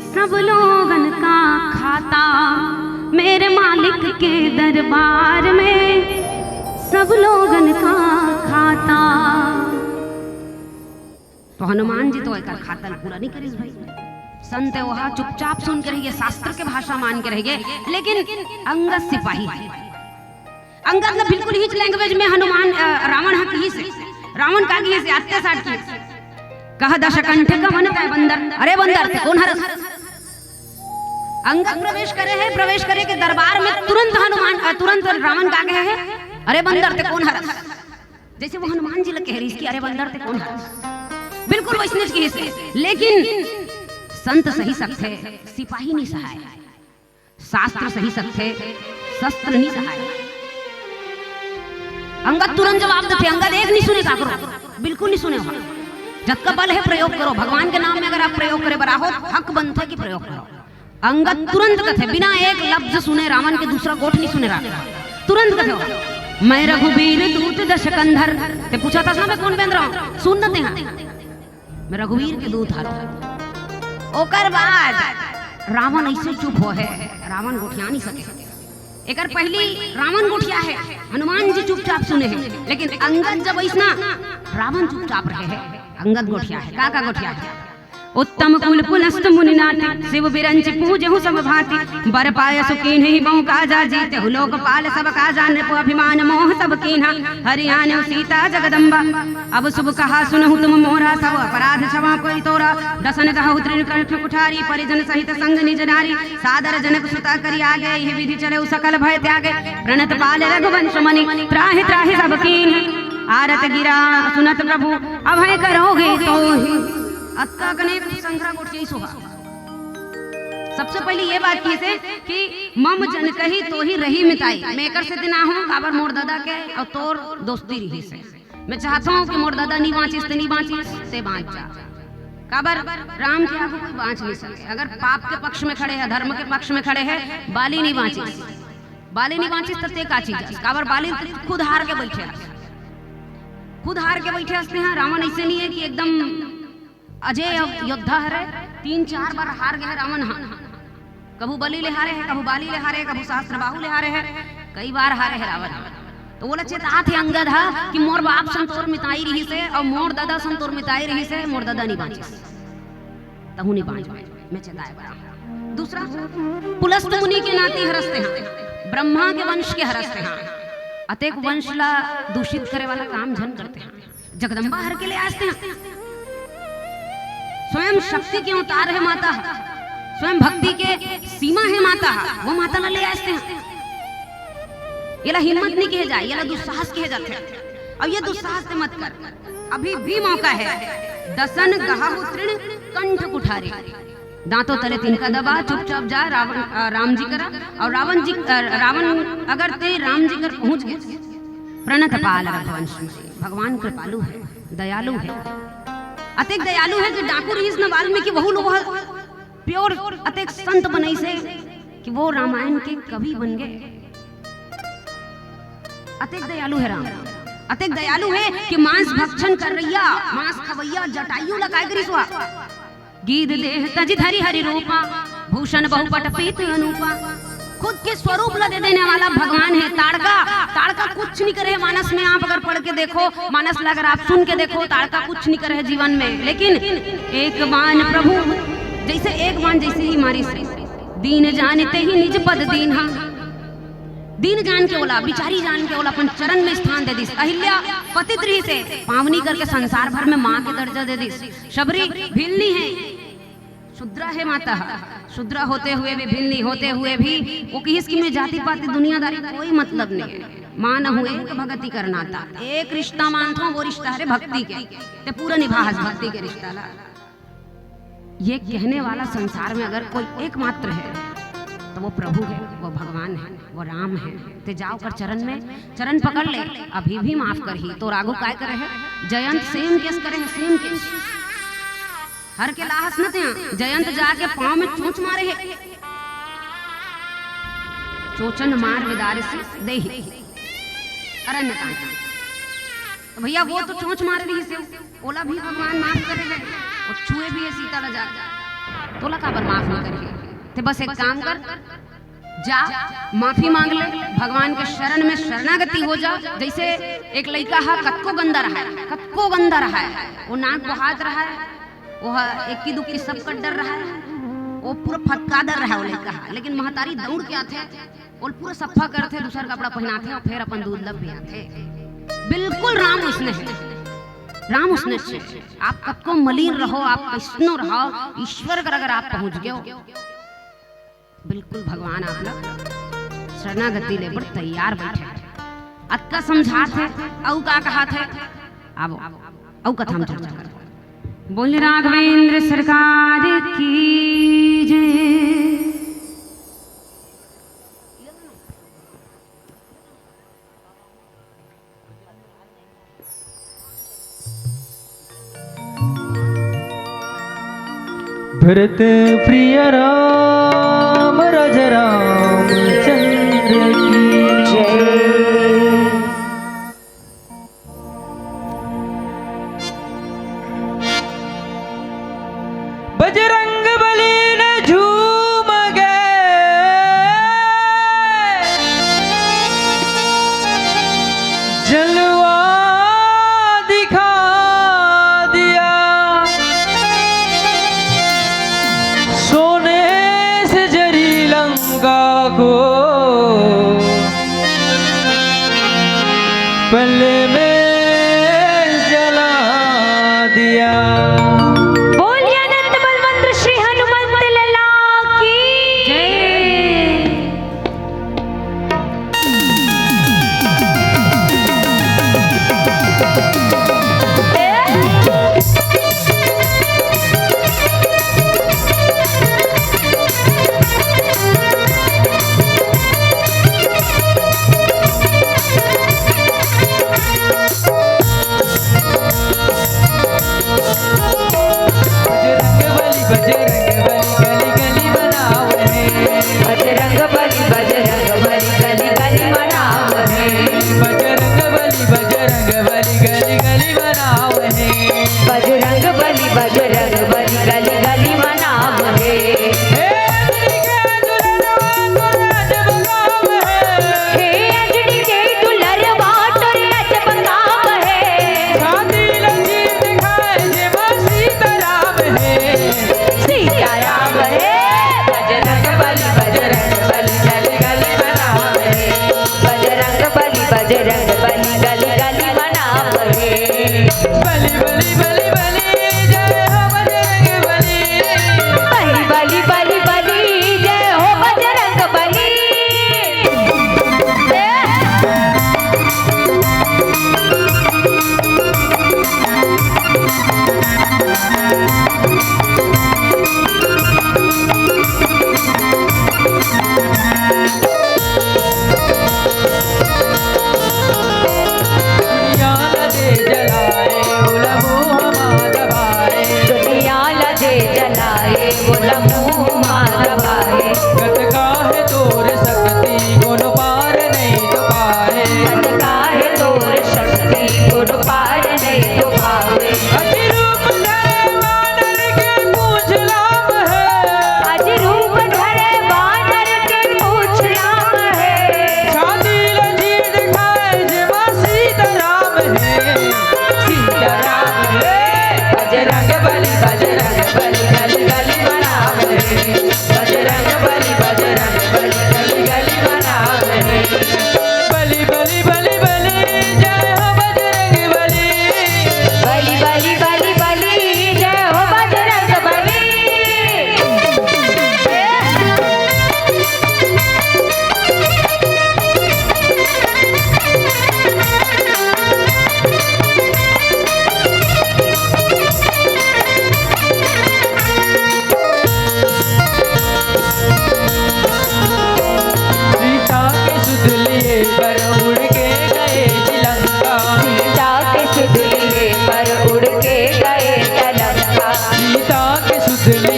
सब लोगन का खाता, मेरे मालिक के दरबार में सब लोगन का खाता। तो हनुमान जी तो एकर खातल पूरा नहीं करिस भाई। संत ओहा चुपचाप सुन के रहिगे, शास्त्र के भाषा मान के रहिगे, लेकिन अंगद सिपाही, अंगद ल बिल्कुल हीच language में हनुमान, अ, रावण ह किहिस हे। रावण का किहिस हे, आते साठ किहिस हे, कह दशकंठ कवन तै बंदर, अरे बंदर ते कोन हरस? अंगद प्रवेश करे हे, प्रवेश करे के दरबार में तुरंत हनुमान, अ, तुरंत रावण का कहे हे, अरे बंदर ते कोन हरस? जैसे वो हनुमान जी ल कह रहिस कि अरे बंदर ते कोन हरस? बिल्कुल वैसनेच किहिस हे, लेकिन संत सहि सकथे, सिपाही नहीं सहाय। शास्त्र सहि सकथे, शस्त्र नहीं सहाय। अंगद तुरंत जवाब देथे, अंगद एक नहीं सुने काकरो, बिल्कुल नहीं सुने ओहा। जतका बल हे प्रयोग करो, भगवान के नाम में अगर आप प्रयोग करे बर आहो, हक बनथे कि प्रयोग करो। अंगद तुरंत कथे, बिना एक लफ्ज सुने रावण के दूसरा गोठ नहीं सुने रावण। तुरंत कथे, मैं रघुबीर दूत दशकंधर। ते पूछत हस ना मैं कोन बेंदरा हंव, सुन न तेहा। मैं रघुवीर के दूत हरंव। ओकर बाद रावण अइसे चुप होहे, रावण गोठिया नहीं सके। एकर पहिली रावण गोठिया हे, हनुमान जी चुपचाप सुने हे, लेकिन अंगद जब अइसना, रावण चुपचाप रहे हे, अंगद गोठिया हे। का का गोठिया हे? उत्तम कुल पुलस्त मुनि नाथ, शिव बिरंच पूजहु सब भांति। बर पाय सुकीन्ह ही बहु काजा, जीतहु लोकपाल सब काजा। नृप अभिमान मोह सब कीन्हा, हरि आन्यो सीता जगदम्बा। अब शुभ कहा सुनहु तुम मोरा, सब अपराध क्षमा कोई तोरा। दसन गहउ तृण कंठ कुठारी, परिजन सहित संग निज नारी। सादर जनक सुता करि आगे, इहि विधि चलेउ सकल भय त्यागे। प्रणत पाल रघुवंश मनि, त्राहि त्राहि सब कीन्ह। आरत गिरा सुनत प्रभु, अभय करोगे तोहि। अतका कने संघरा गोठियाइस ओहा। सबसे पहिली ये बात किहिस हे कि मम जनकहि तोहि रही मिताई। मैं एकर सेती ना हंव, काबर मोर ददा के अउ तोर दोस्ती रिहिस हे। मैं चाहत हंव कि मोर ददा नी बांचिस, ते नी बांचिस, ते बांच जा। काबर राम के आगू कोई बांच नहीं सके। अगर पाप के पक्ष में खड़े हे, धर्म के पक्ष में खड़े हे, बाली नी बांचिस, बाली नी बांचिस, त ते का चीज हस? काबर बाली खुद हार के बइठे हस, खुद हार के बइठे हस। तेहा रावण अइसे नहीं हे कि एकदम अजय योद्धा हरे, तीन चार बार हार गे हे रावण ह। कभू बलि ले हारे हे, कभू बाली ले हारे हे, कभू सहस्त्रबाहु ले हारे हे, कई बार हारे हे रावण। तो ओला चेतात हे अंगद ह कि मोर बाप सन तोर मिताई रिहिस हे अउ मोर ददा सन तोर मिताई रिहिस हे, मोर ददा नी बांचिस, तहूं नी बांच, मैं चेताए बर हंव। दूसरा, पुलस्त मुनि के नाती हरस तेहा, ब्रह्मा के वंश के हरस तेहा, अतेक वंश ला दूषित करे वाला काम झन कर तेहा। जगदम्बा हर के ले आस तेहा। स्वयं शक्ति के अवतार हे माता, स्वयं भक्ति के सीमा हे माता, वो माता ला ले आस तेहा। एला हिम्मत नहीं कहे जाए, एला दुस्साहस कहे जाथे। अब ये दुस्साहस ते मत कर, अभी भी मौका हे। दसन गहउ तृण कंठ कुठारी, दांतों तले तिनका दबा, चुपचाप जा रावण, अ, राम जी करा। अउ रावण जी, अ, रावण अगर ते राम जी कर पहुंच गे, प्रणत पाल रघुवंश में, भगवान कृपालु हे, दयालु हे, अतेक दयालु हे कि डाकू रिहिस न वाल्मीकि, वहू लोग प्योर अतेक संत बनइस हे कि वो रामायण के कवि बन गए। अतेक दयालु हे राम, अतेक दयालु हे कि मांस भक्षण करइया, मांस खवइया जटायु ला काय करिस वा? गीध देह तजि धरि हरि रूपा, भूषण बहुपट पीत अनूपा। खुद के स्वरूप ला दे देने वाला भगवान हे। ताड़का, ताड़का कुछ नहीं करे हे मानस में। आप अगर पढ़ के देखो, मानस ला अगर आप सुन के देखो, ताड़का कुछ नहीं करे हे जीवन में। लेकिन एक बान प्रभु, जइसे एक बान जइसे ही मारिस, दीन जानिते ही निज पद दीन्हा। दीन जान के ओला, बिचारी जान के ओला अपन चरण में स्थान दे दिस। अहिल्या पतित रहिस हे, पावनी करके संसार भर में माँ के दर्जा दे दिस। शबरी भिलनी हे, शूद्रा हे माता, शूद्रा होते हुए भी, भिलनी होते हुए भी वो किहिस कि मैं जाति पाति दुनियादारी कोई मतलब नहीं हे, मानहूँ एक भगति कर नाता। एक रिश्ता मानथों, वो रिश्ता हरे भक्ति के, ते पूरा निभाहस भक्ति के रिश्ता ला। ये कहने वाला संसार में अगर कोई एकमात्र हे, तो वो प्रभु हे, वो भगवान हे, वो राम हे। ते जा ओकर चरण में, चरण पकड़ ले, अभी भी माफ करही। तोर आगू काय करे हे? जयंत same case करे हे, same case। हर के लाहस न ते, जयंत जाके पाँव में चोंच मारे हे, चोचन मार विदारसी देहि। अरण्य कांड। तो भैया, वो तो चोंच मारे रहिस हे, ओला भी भगवान माफ करे हे, वो छुए भी हे सीता ला जाके, तोला काबर माफ नहीं करे हे? ते बस एक काम कर, जा, माफी मांग ले, भगवान के शरण में शरणागति हो जा। जइसे एक लइका हा कतको गंदा रहा हे, कतको गंदा रहा हे, वो नाक बोहात रहा हे, वो हा इक्की दुक्की सब कर डर रहा हे, वो पूरा फतकादर रहा हे वो लइका हा, लेकिन महतारी दौड़ के आथे, ओला पूरा सफा करथे, दूसर कपड़ा पहिनाथे अउ फेर अपन दूध ल पियाथे। बिल्कुल राम उसने हे, राम उसने हे। आप कतको मलिन रहो, आप कइसनो रहो, ईश्वर कर अगर आप पहुंच गए हो, बिल्कुल भगवान आप ला शरणागति ले बर तैयार बैठे हे। अतका समझात हे, अउ का कहत हे, आवो, अउ कथा में चर्चा करबो। बोल राघवेंद्र सरकार की जय। भरत प्रिय राम राजा रामचंद्र की जय। बजरंग बली ने झूम गए, जलवा दिखा दिया। सोने से जरी लंका को पल में जला दिया। बोलिए अनंत बलवंत श्री हनुमंत लला की जय। बजरंग बली, बजरंग बली, गली गली मनावे। बजरंग बली, बजरंग बली, गली गली मनावे। बजरंग बली, बजरंग बली, गली गली मनावे। बजरंग बली, बजरंग बली, गली गली मनावे। हे अंजनी के दुलरवा तोर अजब काम हे। हे अंजनी के दुलरवा तोर अजब काम हे। छाती लगी दिखाए जे माँ सीताराम हे। सीताराम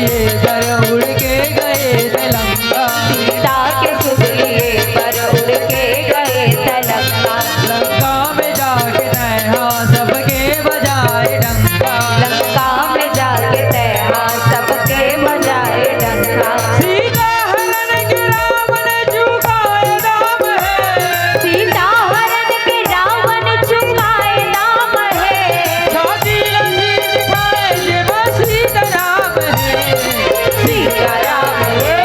ये बर उड़ के गए थे लंका। सीता के सुध लिए बर उड़ के गए थे लंका। लंका में जाके तैहा सबके बजाए डंका। लंका में जाके तैहा सबके बजाए डंका। सीता हरण के रावण चुकाए दाम है। सीता हरण के रावण चुकाए दाम है। छाती लगी दिखाए जे बस सीताराम है। सीताराम है।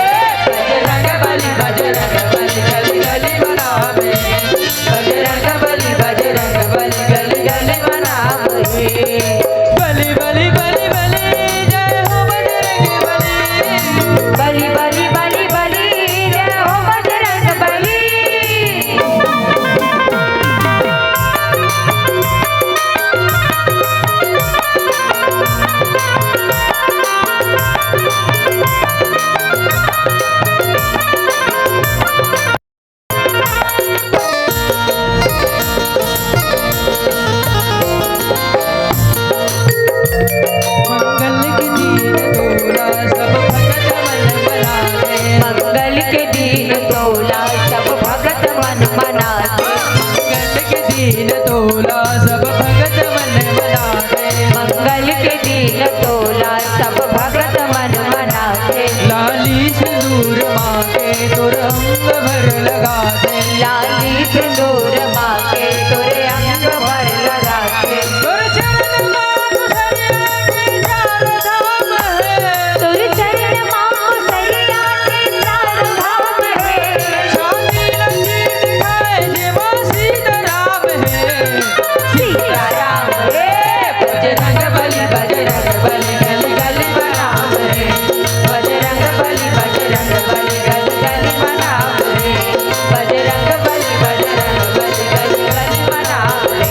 बजरंग बली, बजरंग बली, गली गली मनावे। बजरंग बली, बजरंग बली, गली गली मनावे। बली, बली, बली, बली, जय हो बजरंग बली। बली, बली, बली, बली, जय हो बजरंग बली। मंगल के दिन तोला सब भगत मन मनावे। मंगल के दिन तोला सब भगत मन मनावे। मंगल के दिन तोला सब भगत मन मनावे। मंगल के दिन तोला सब भगत मन मनावे। लाली सिंदूर मांगे तोर अंग भर लगा दे। लाली सिंदूर मांगे तोरे अंग भर लगा दे। तोर चरण मांग सरिया के चार धाम है। तोर चरण मांग सरिया के चार धाम है। छाती लगी दिखाए जे मां सीताराम है। सीताराम रे। बजरंग बली, बजरंग बली, गली गली मनावे। बजरंग बली, बजरंग बली, गली गली मनावे। बजरंग बली, बजरंग बली, गली गली मनावे।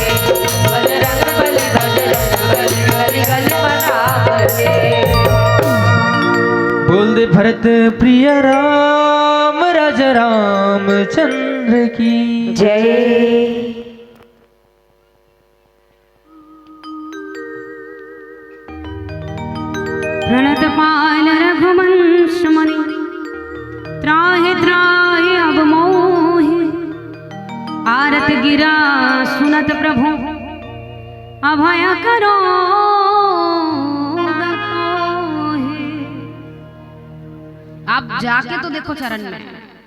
बजरंग बली, बजरंग बली, गली गली मनावे। बोल दे भरत प्रिय राम, राजा रामचंद्र की जय। प्रणत पाल रघुवंश मुनि, त्राहि त्राहि अब मोहि। आरत गिरा सुनत प्रभु, अभय करो कोहि। आप जाके तो देखो चरण में,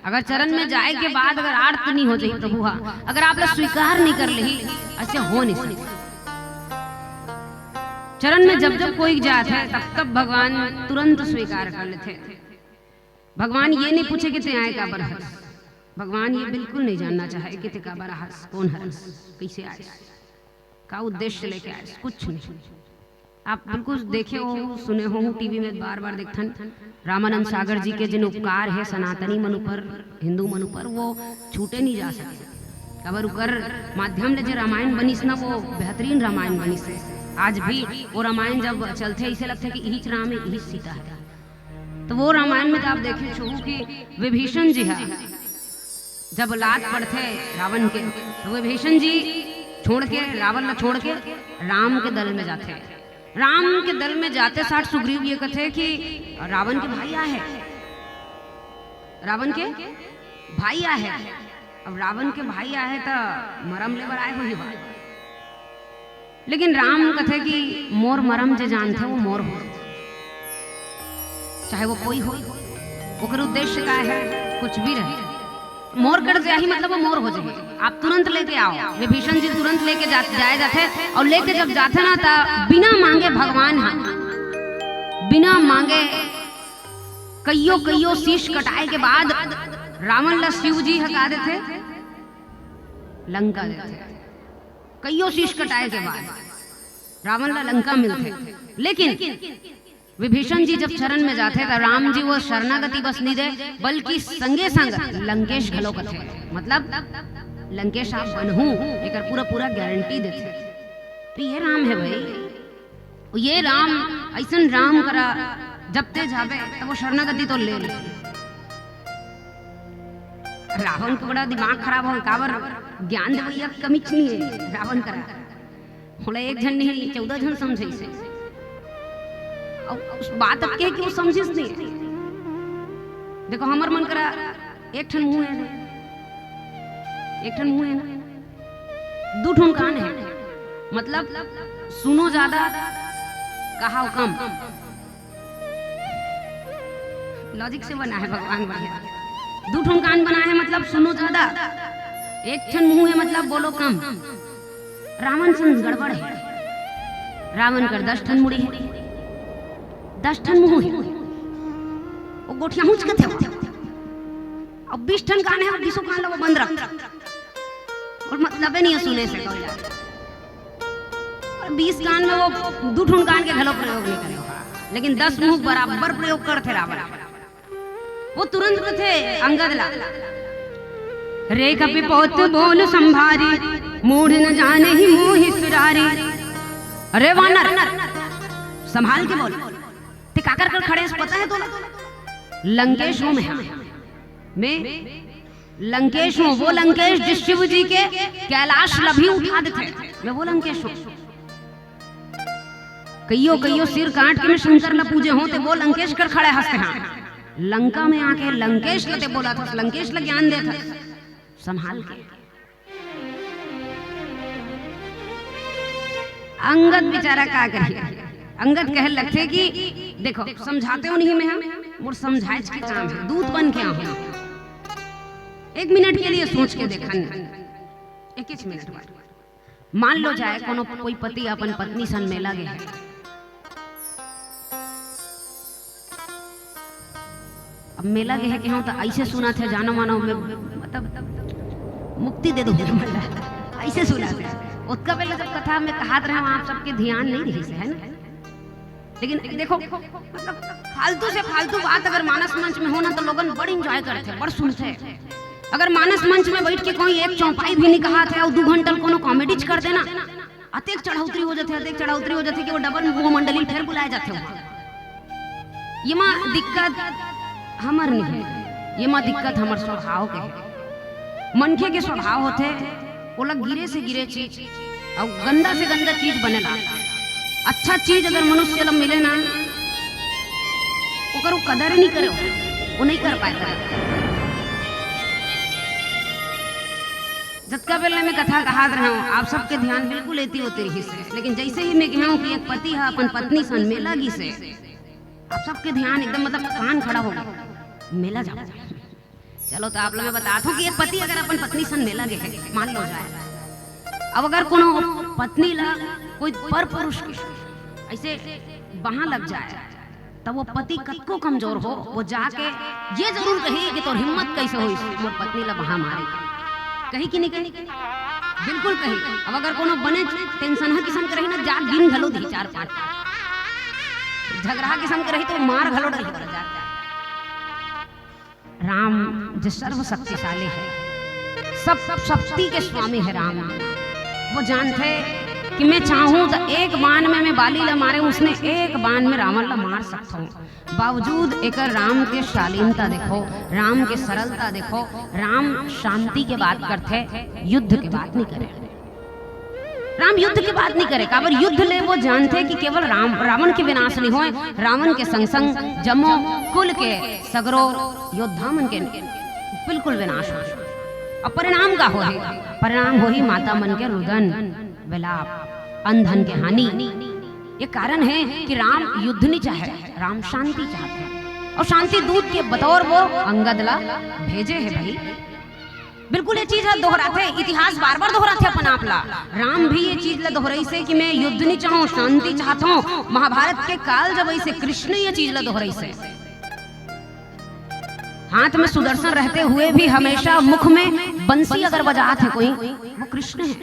अगर चरण में जाए के बाद अगर आर्त नहीं हो जाही प्रभु हा, अगर आप ला स्वीकार नहीं कर लेही, ऐसे हो नहीं सकता। चरण में जब जब कोई जात है, तब तब भगवान तुरंत स्वीकार कर लेते। भगवान ये नहीं पूछे कि ते आए काबर हस। भगवान ये बिल्कुल नहीं जानना चाहे कि ते काबर हस, कौन हरस, कैसे आए, का उद्देश्य लेके आए, कुछ नहीं। आप बिल्कुल देखे हो, सुने हो, टीवी में बार बार देखथन, रामानंद सागर जी के जिन उपकार है सनातनी मन ऊपर, हिंदू मन ऊपर, वो छूटे नहीं जा सके। काबर उकर माध्यम ले जे रामायण बनिस ना, वो बेहतरीन रामायण बनिस है। आज भी वो रामायण जब चलथे, ऐसे लगथे कि इहीच राम है, इहीच सीता है। तो वो रामायण में तो आप देखे छू कि विभीषण जी है, जब लात पड़थे रावण के, तो विभीषण जी छोड़ के, रावण ला छोड़ के राम के दल में जाथे। राम के दल में जाते साठ सुग्रीव ये कथे कि रावण के भाई आहे, रावण के भाई आहे। अब रावण के भाई आहे त मरम लेबर आए होही बा। लेकिन राम कथे कि मोर मरम जे जानथे वो मोर हो, चाहे वो कोई हो, ओकर उद्देश्य का है, कुछ भी रहे, मोर कर जाही मतलब वो मोर हो जाही। आप तुरंत लेके आओ। विभीषण जी तुरंत लेके जा, जाए जाथे और लेके जब जाथे ना, त बिना मांगे भगवान हा, बिना मांगे कइयो कइयो शीश कटाए के बाद रावण ला शिव जी हका देथे, लंका देथे। कइयो शीश कटाए के बाद रावण ला लंका मिलथे। लेकिन विभीषण जी जब शरण में जाथे, त राम जी वो शरणागति बस नहीं दे, बल्कि संगे संग लंकेश घलो कथे, मतलब लंकेश आप बनहू, एकर पूरा पूरा गारंटी देथे। तो ये राम है भाई, ये राम, ऐसन राम करा, जब ते जाबे, तब वो शरणागति तो ले ले। रावण के बड़ा दिमाग खराब हो, काबर ज्ञान देवैया कमीच नहीं है रावण करा। होला एक झन नहीं, चौदह झन समझाइसे। अब उस बात अब कहे कि वो समझिस नहीं। देखो, हमर मन करा एक ठन मुंह है ना, एक ठन मुंह है ना, दू ठन कान है, मतलब सुनो ज्यादा, कहाओ कम। लॉजिक से बना है भगवान, बढ़िया। दू ठन कान बना है, मतलब सुनो ज्यादा, एक ठन मुंह है, मतलब बोलो कम। रावण संग गड़बड़ है। रावण कर दस ठन मुड़ी है, दस ठन मुंह है, वो गोठिया हुचकत है। अब बीस ठन कान है, अब बीसों कान ला वो बंद रख, और मतलब ही नहीं है सुने से। और बीस कान में वो दू ठन कान के घलो प्रयोग नहीं करे, लेकिन दस मुंह बराबर प्रयोग करथे रावण। वो तुरंत कथे अंगद ला, "रे कपि पोत बोल संभारी, मूढ़ न जाने ही मोहि सुरारी।" अरे वानर, संभाल के बोल। ते काकर कर खड़े हस, पता है तोला? लंकेश हूँ मैं, हाँ। मैं लंकेश हूँ, वो लंकेश जिस शिव जी के कैलाश ला भी उठा देथे, मैं वो लंकेश हूँ। कइयो कइयो सिर काट के मैं शंकर ला पूजे हूँ, ते वो लंकेश कर खड़े हस ते, हाँ। लंका में आके लंकेश ला ते बोलत हस, लंकेश ला ज्ञान देत हस, संभाल के। अंगद बेचारा का करे, अंगद कहे लगथे कि देखो, समझाते हो नहीं मैं, हम मोर समझाए के काम है, दूत बन के आहूँ। एक मिनट के लिए सोच के देखन, एक मिनट बाद मान लो जाए कोनो कोई पति अपन पत्नी सन मेला गे है। अब मेला गे है कहूँ त ऐसे सुनत है, जानो मानो में, मतलब मुक्ति दे दो हमला, ऐसे सुनत है। ओतका पहले जब कथा में कहात रहे, आप सबके ध्यान नहीं रही से, है ना? लेकिन देखो, मतलब फालतू से फालतू बात अगर मानस मंच में हो ना, तो लोगन बड़ एंजॉय करथे, बड़ सुनथे। अगर मानस मंच में बैठ के कोई एक चौपाई भी नहीं कहात है और दू घंटा कोनो कॉमेडी कर देना, अतेक चढ़ौतरी हो जाथे, अतेक चढ़ौतरी हो जाथे कि वो डबल मुंह मंडली फेर बुलाए जाथे वहाँ। ये माँ दिक्कत हमर नहीं है, ये माँ दिक्कत हमर स्वभाव के है। मनखे के स्वभाव होथे, ओला गिरे से गिरे चीज अउ गंदा से गंदा चीज बने लागथे। अच्छा चीज अगर मनुष्य ला मिले ना, ओकर वो कदर नहीं करे, वो नहीं कर पाए। जतका बेर ले मैं कथा कहात रहे हूँ, आप सबके ध्यान बिल्कुल एती ओती रहिस हे, लेकिन जैसे ही मैं कहे हूँ कि एक पति ह अपन पत्नी सन मेला गिस हे, आप सबके ध्यान एकदम, मतलब कान खड़ा हो गया, मेला जाओ। चलो, तो आप लोग मैं बतात हूँ कि एक पति अगर अपन पत्नी सन मेला गे हे, मान लो जाए, अब अगर कोनो पत्नी ला कोई पर पुरुष के ऐसे बहा लग जाए, तब वो पति कतको कमजोर हो, वो जाके ये जरूर कही कि तोर हिम्मत कैसे होइस मोर पत्नी ला बहा मारे। कही कि नहीं कही? बिल्कुल कही। अब अगर कोनो बने टेंशन ह किसम के रही ना, जा गिन घलो दी चार पांच, झगड़ा किसम के रही तो मार घलो डरही जा। राम जो सर्व शक्तिशाली है, सब शक्ति के स्वामी है राम। वो जानथे कि मैं चाहूं तो एक बाण में मैं बाली ला मारे, उसने एक बाण में रावण ला मार सकता हूँ। बावजूद एकर राम के शालीनता देखो, राम के सरलता देखो। राम शांति के बात करथे, युद्ध के बात नहीं करे। राम युद्ध के बात नहीं करे, काबर युद्ध ले वो जानथे कि केवल राम, रावण के विनाश नहीं होए, रावण के संग संग जम्मो कुल के सगरो योद्धा मन के बिल्कुल विनाश हो। अब परिणाम का होही? परिणाम होही माता मन के रुदन, विलाप, अन धन के हानि। ये कारण है कि राम युद्ध नहीं चाहे, राम शांति चाहते हैं। और शांति दूत के बतौर वो अंगद ला भेजे है भाई। बिल्कुल ये चीज ह दोहराथे, इतिहास बार बार दोहराथे अपन आप ला। राम भी ये चीज ला दोहराइसे कि मैं युद्ध नहीं चाहूं, शांति चाहता हूं। महाभारत के काल जब ऐसे कृष्ण ये चीज ला दोहराइसे, हाथ में सुदर्शन रहते हुए भी हमेशा मुख में बंसी अगर बजात है कोई, वो कृष्ण है।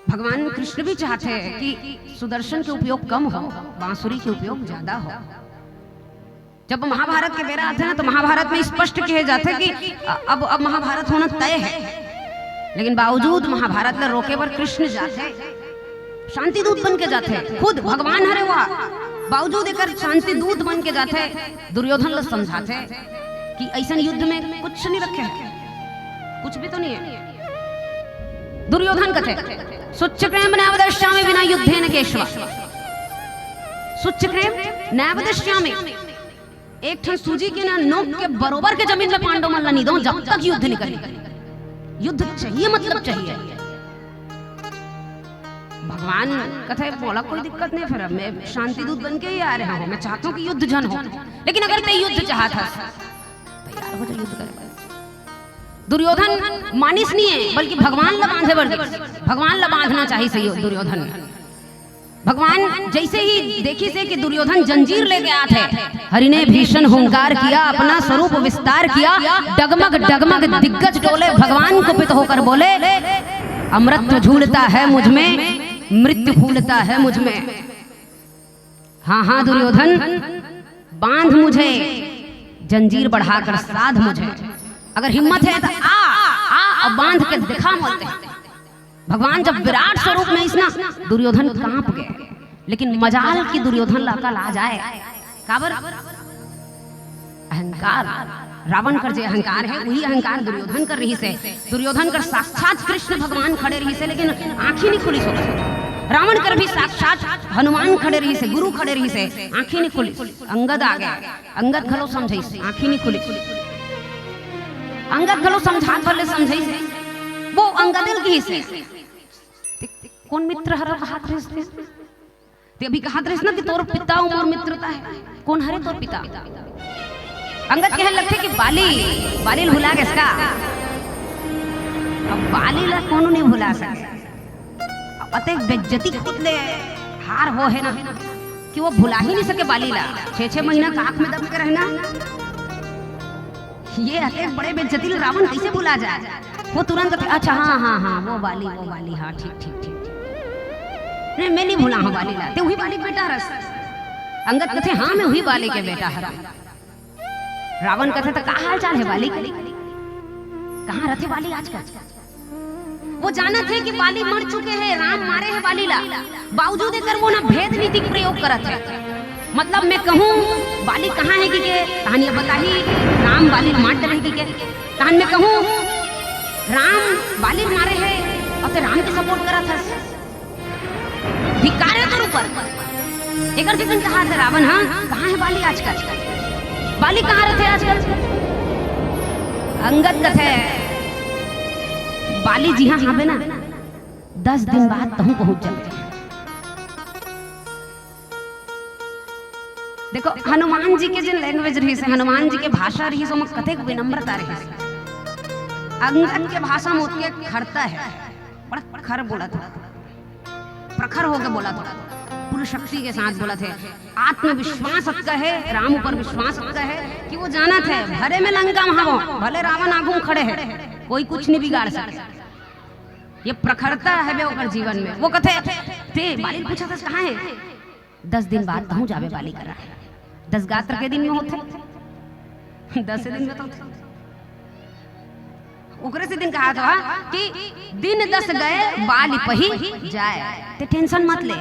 भगवान कृष्ण भी चाहते हैं कि सुदर्शन के उपयोग कम हो, बांसुरी के उपयोग ज्यादा हो। जब महाभारत के बेरा आथे ना, तो महाभारत में स्पष्ट कहे जाथे कि अ-, अब, अब महाभारत होना तय है, लेकिन बावजूद महाभारत ला रोके बर कृष्ण जाथे, शांति दूत बन के जाथे, खुद भगवान हरे वह, बावजूद एकर शांति दूत बन के जाथे, दुर्योधन ला समझाथे कि ऐसन युद्ध में कुछ नहीं रखे है, कुछ भी तो नहीं है। दुर्योधन कथे, "सुच्छक्रेम नावदिष्यामि विना युद्धेन केशव।" सुच्च क्रेम नैव दश्यामि। एक ठन सूजी के ना नोक के बरोबर के जमीन में पांडव मन ला नी दो, जब तक युद्ध नहीं करी। युद्ध चाहिए, मतलब चाहिए। भगवान कथे, "मोला कोई दिक्कत नहीं, फिर मैं शांति दूत बन के ही आ रहा हूँ, मैं चाहता हूँ कि युद्ध झन हो, लेकिन अगर ते युद्ध चाहत हस, तैयार हो जा युद्ध करे।" दुर्योधन मानिस नहीं है, बल्कि भगवान ला बांधे बर, भगवान ला बांधना चाहिए दुर्योधन। भगवान जैसे ही देखिस कि दुर्योधन जंजीर लेके आत हे, हरि ने भीषण हुंकार किया, अपना स्वरूप विस्तार किया, डगमग डगमग दिग्गज डोले, भगवान कुपित होकर बोले, "अमरत्व झूलता है मुझ में, मृत्यु फूलता है मुझ में। हाँ हाँ दुर्योधन, बांध मुझे, जंजीर बढ़ाकर साध मुझे। अगर हिम्मत है तो आ, आ और बांध के दिखा मोला।" भगवान जब विराट स्वरूप में आइस ना, दुर्योधन कांप गए, लेकिन मजाल कि दुर्योधन ला अकल आ जाए। काबर? अहंकार। रावण कर जे अहंकार है, वही अहंकार दुर्योधन कर रहिस हे। दुर्योधन कर साक्षात कृष्ण भगवान खड़े रहिस हे, लेकिन आंखी नहीं खुलिस ओकर। रावण कर भी साक्षात हनुमान खड़े रहिस हे, गुरु खड़े रहिस हे, आंखी नहीं खुलिस। अंगद आ गए, अंगद घलो समझाइस, आंखी नहीं खुलिस। अंगद घलो समझात भले समझाइस, वो अंगद ल कहिस हे, "ते, ते कोन मित्र हर कहात रहिस ते? ते अभी कहात रहिस ना कि तोर पिता अउ मोर मित्रता है, कोन हरे तोर पिता?" अंगद कहे लगथे कि बाली, बाली ल भुला गेस का? अब बाली ला कोनो नहीं भुला सके। अब अतेक बेइज्जती खुद ले हार हो है ना कि वो भुला ही नहीं सके बाली ला। छह छह महीना काख में दब के रहना, ये अतेक बड़े बेइज्जती ल रावण कैसे भुला जाए? वो तुरंत कथे, "अच्छा, हाँ, हाँ, हाँ, वो बाली, वो बाली, हाँ, ठीक, ठीक, ठीक, ठीक। नहीं, मैं नहीं भुला हूँ बाली ला, ते वही बाली के बेटा हरस।" अंगद कथे, "हाँ, मैं वही बाली के बेटा हरस।" रावण कथे, "त का हाल चाल है बाली के? कहाँ रथे बाली आजकल?" वो जानत हे कि बाली मर चुके हे, राम मारे हे बाली ला, बावजूद एकर वो ना भेद नीति के प्रयोग करत हे। मतलब मैं कहूँ बाली कहाँ हे कि के, तहन ये बताही, राम बाली मार डरे कि के, तहन मैं कहूँ राम बाली मारे हे अउ ते राम के सपोर्ट करत हस। धिक्कार हे तोर ऊपर। एकर सेती कहाथे रावण, हाँ, कहाँ हे बाली आजकल? बाली कहाँ रथे आजकल? अंगद कथे, "बाली जिहाँ हावे ना, दस दिन बाद तहूँ पहुँच जाबे।" देखो, हनुमान जी के जेन लैंग्वेज रहिस हे, हनुमान जी के भाषा रहिस हे, ओमा कतेक विनम्रता रहिस हे। अंगद के भाषा में ओतके खरता हे, बड़ा खर बोलत हे, प्रखर होके बोलत हे, पूरी शक्ति के साथ बोलत हे। आत्मविश्वास अतका हे, राम ऊपर विश्वास अतका हे कि वो जानत हे, भले मैं लंका में हवं, भले रावण आगू में खड़े हे, कोई कुछ नहीं बिगाड़ सके। ये प्रखरता हवे ओकर जीवन में। वो कथे, ते बाली ल पूछत हस, "कहाँ हे?" "दस दिन बाद तहूँ जाबे बाली करा।" दस गात्र के दिन में होथे, दस दिन में तो होथे। ओकरे सेती कहात हे कि "दिन दस गए बाली पही जाए", ते टेंशन मत ले,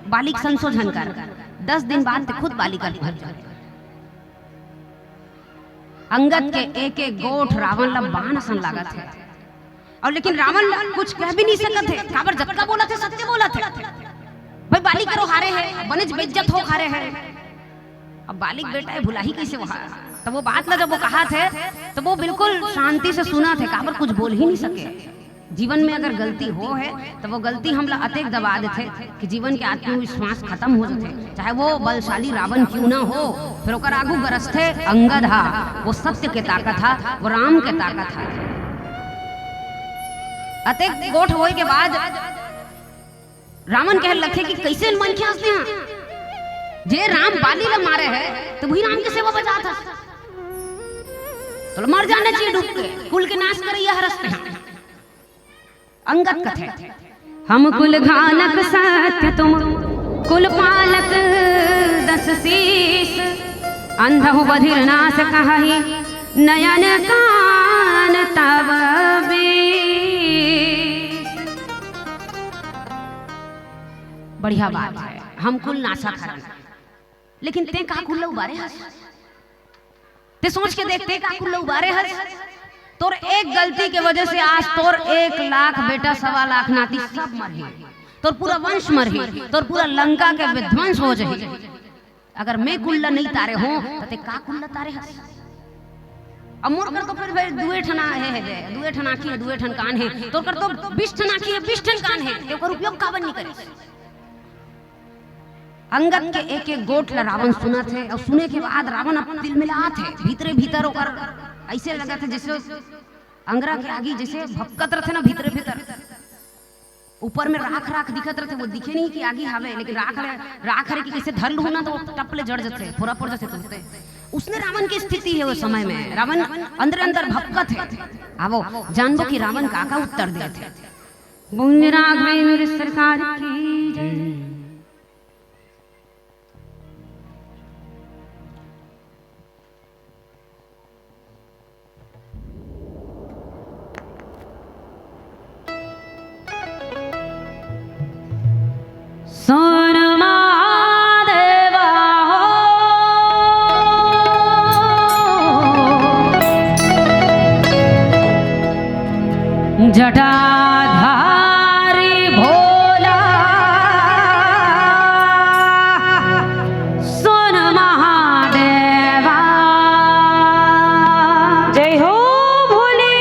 बाली के संशोधन कर, दस दिन बाद ते खुद बाली कर पहुंच जाए। अंगद के एक एक गोठ रावण ला बाण असन लागत हे। अउ लेकिन रावण कुछ कह भी नहीं सकत हे, काबर जतका बोलत हे, सत्य बोलत हे। भाई, बाली करो हारे हे, बनेच बेइज्जत हो हारे हे। अब बाली के बेटा हे, भुलाही कैसे वो? त वो बात ला जब वो कहात हे, त वो बिल्कुल शांति से सुनत हे, काबर कुछ बोल ही नहीं सके। जीवन में अगर गलती हो हे, त वो गलती हमला अतेक दबा देथे कि जीवन के आत्मविश्वास खतम हो जाथे। चाहे वो बलशाली रावण क्यों ना हो, फिर ओकर आगू गरजथे अंगद हा, वो सत्य के ताकत हा, वो राम के ताकत हा। अतेक गोठ होए के बाद रावण कहे लगथे कि "कैसे मनखे हंसते हैं, जे राम बाली ला मारे हे, त वही राम के सेवा बजात हस, तोला मर जाना चाहिए डूब के, कुल के नाश करैया हरस तें हा।" अंगद कथे, "हम कुल घानक सत्य तुम, कुल पालक दस शीश, अंधहु बधिर नाश कहहि, नयन कान तब बीस।" बढ़िया बात हे, हम कुल नासक हरन, लेकिन तें का कुल ला उबारे हस? तें सोच के देख, तें का कुल ला उबारे हस? तोर एक गलती के वजह से आज तोर एक लाख बेटा, सवा लाख नाती सब मरही, तोर पूरा वंश मरही, तोर पूरा लंका के विध्वंस हो जाही। अगर मैं कुल्ला नहीं तारे हों, त ते का कुल्ला तारे हस? अब मोर कर तो फिर भाई दुए ठन हे, हे, दुए ठन आँखी हे, दुए ठन कान हे, तोर कर तो बीस ठन आँखी हे, बीस ठन कान हे, ते ओकर उपयोग काबर नहीं करे? अंगद के एक एक गोठ ला रावण सुनत हे, अउ सुने के बाद रावण अपन तिलमिलात हे, भीतरे भीतर ओकर ऐसे लगत हे जैसे अंगरा के आगी जैसे भपकत रथे ना भीतरे भीतर, ऊपर में राख राख दिखत रथे, वो दिखे नहीं कि आगी हवे, लेकिन राख हरे, राख हरे कि कैसे धर लूँ ना तो टप ले जड़ जथे, फोरा पड़ जथे तुरते। उसने रावण की स्थिति हे वो समय में, रावण अंदर अंदर भपकत हे। आवो जानबो कि रावण का का उत्तर देत हे। बोल राघवेंद्र सरकार की जय। सुन महादेवा हो, जटाधारी भोला, सुन महादेवा। जय हो भोले।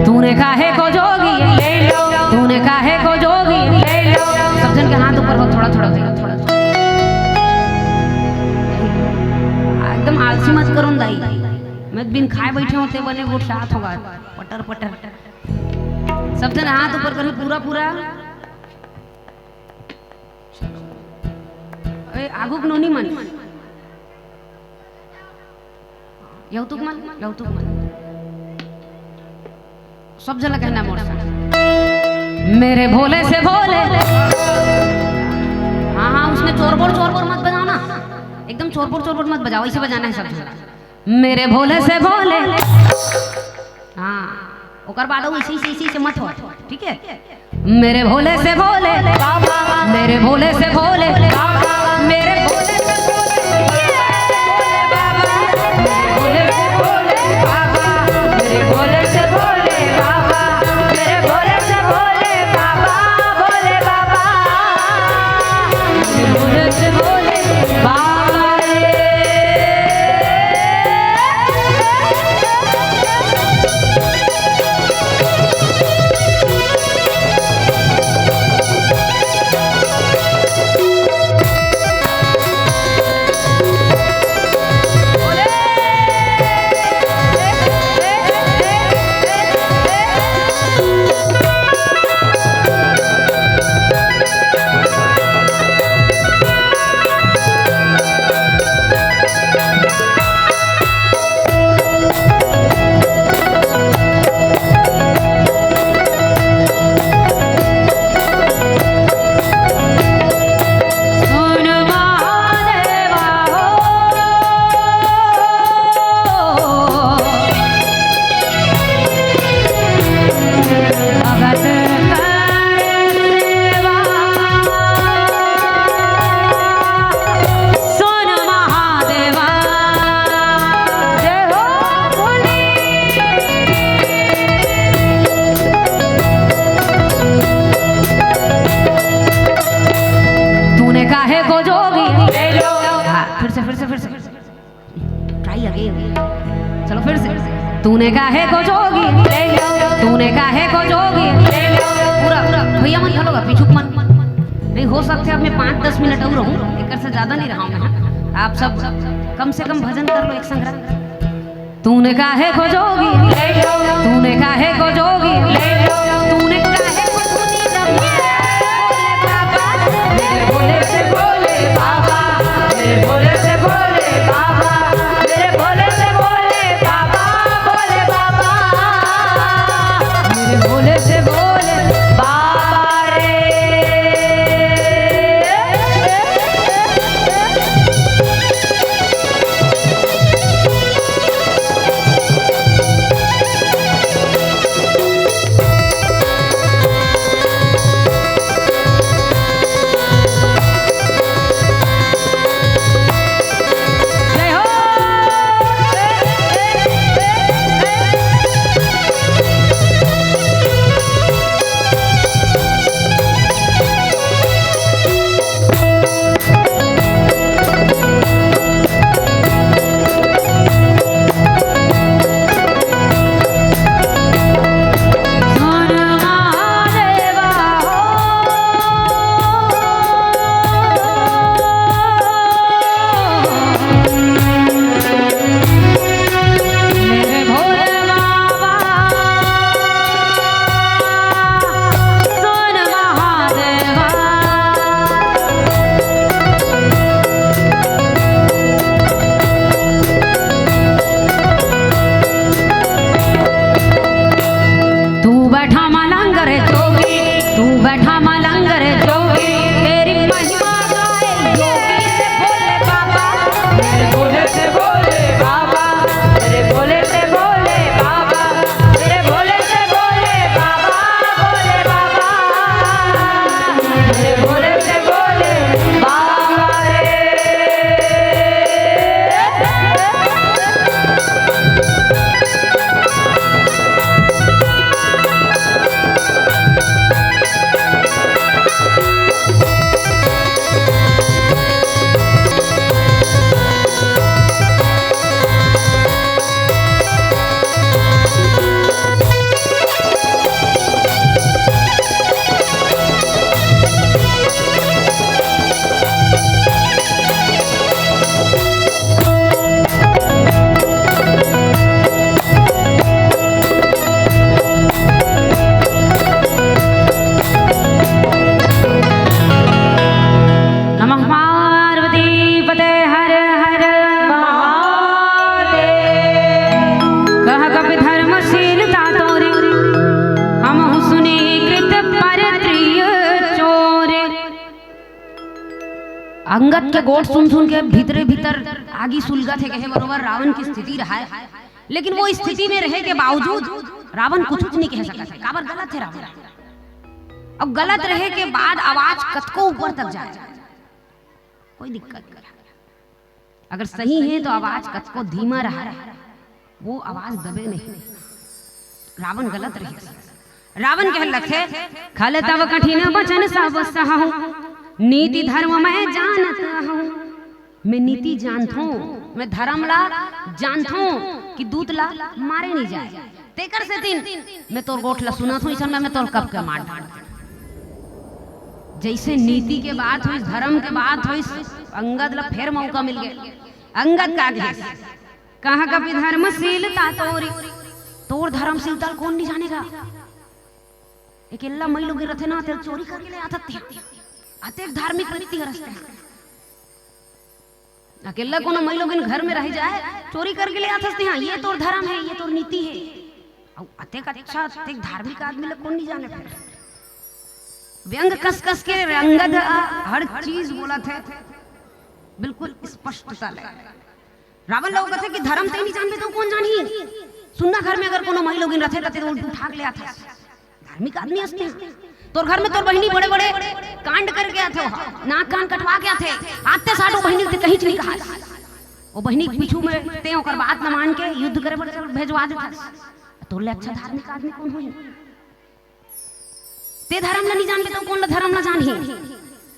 तूने काहे को जोगी ले लो, तूने काहे को जोगी ले लो। सब झन के हाथ ऊपर हो, थोड़ा थोड़ा, थोड़ा थोड़ा। एकदम आलसी मत करो न दाई, मैं बिन खाए बैठे हों ते बने गोठियात होगा पटर पटर। सब झन हाथ ऊपर करो, पूरा पूरा। ए, आगू के नोनी मन। यौतुक मन, यौतुक मन। सब झन ला कहना मोर संग। मेरे भोले से भोले। हाँ, हाँ, उसने चोरबोर, चोरबोर मत बजाओ ना। एकदम चोरबोर, चोरबोर मत बजाओ, ऐसे बजाना है सब झन ला। मेरे भोले से भोले। हाँ, ओकर बाद वो इसी, इसी, इसी से मत हो, ठीक है? मेरे भोले से भोले, मेरे भोले से भोले, मेरे भोले से भोले। लगे। चलो फिर से। तूने काहे को जोगी, तूने काहे को जोगी। पूरा, पूरा भैया मन घलो गा, पीछू मन। नहीं हो सकथे, अब मैं पाँच दस मिनट अउ रहूं, एकर से ज्यादा नहीं रहा हूं मैं। आप सब कम से कम भजन कर लो एक संग। तूने काहे को जोगी, तूने काहे को जोगी, तूने काहे को जोगी। भोले बाबा, मेरे भोले से भोले बाबा, मेरे भोले से भोले बाबा, मेरे भोले से भोले बाबा, भोले बाबा, मेरे भोले से भोले बाबा रे। तू बैठा मलंग रे जोगी, तू बैठा मलंग रे जोगी, तेरी महिमा गाए योगी से भोले बाबा। मेरे भोले से भोले बाबा, मेरे भोले से भोले बाबा, मेरे भोले से भोले बाबा, भोले बाबा, मेरे भोले से भोले बाबा रे। नमः पार्वती पते हर हर महादेव। कह कपि धर्मशीलता तोरी, हमहु सुनी कृत पर त्रिय चोरी। अंगद के गोठ सुन सुन के भीतरे भीतर आगी सुलगत हे, कहे बरोबर रावण के स्थिति रहय, लेकिन वो स्थिति में रहे के बावजूद रावण कुछ नहीं कह सकत हे। काबर गलत हे रावण। अब गलत रहे के बाद आवाज कतको ऊपर तक जाए, कोई दिक्कत नहीं। अगर सही हे तो आवाज कतको धीमा रहा, वो आवाज दबे नहीं। रावण गलत रहे। रावण कहे लगे, खल तव कठिन बचन सब सहहु, नीति धर्म मैं जानत हूँ। मैं नीति जानथों, मैं धर्म ला जानथों कि दूत ला मारे नहीं जाए। तेकर सेतिन मैं तोर गोठ ला सुनत हूँ, अइसन में मैं तोर कब के मार डाल। जइसे नीति के बात होइस, धर्म के बात होइस, अंगद ला फेर मौका मिल गे। अंगद का कहिस, कहाँ कपि धर्मशीलता तोरी, तोर धर्मशीलता ल कोन नहीं जाने गा। अकेल्ला मइलोगिन रथे ना, तेला चोरी करके ले आथस ते। अतेक धार्मिक व्यक्ति हरस ते। अकेल्ला कोनो मइलोगिन घर में रह जाए, चोरी करके ले आथस ते, हाँ, ये तोर धर्म हे, ये तोर नीति हे। अउ अतेक अच्छा, अतेक धार्मिक आदमी ला कोन नहीं जाने फेर। व्यंग कस कस के अंगद ह हर चीज बोलत हे, बिल्कुल स्पष्टता ले। रावण ला कथे कि धर्म ते नहीं जानबे तो कोन जानही? सुनना, घर में अगर कोनो मइलोगिन रथे, त ते उल्टू ठाक ले आथस। धार्मिक आदमी हस ते। तोर घर में तोर बहिनी बड़े-बड़े कांड करके आथे, नाक कान कटवा के आथे, आते साठ वो बहिनी ते कहीं नहीं कहा। वो बहिनी के पीछू में ते ओकर बात न मान के युद्ध करे बर भेजवा देथस। तोर ले अच्छा धार्मिक आदमी कोन होही? ते धर्म ला नहीं जानबे तो कोन ला धर्म ला जानही?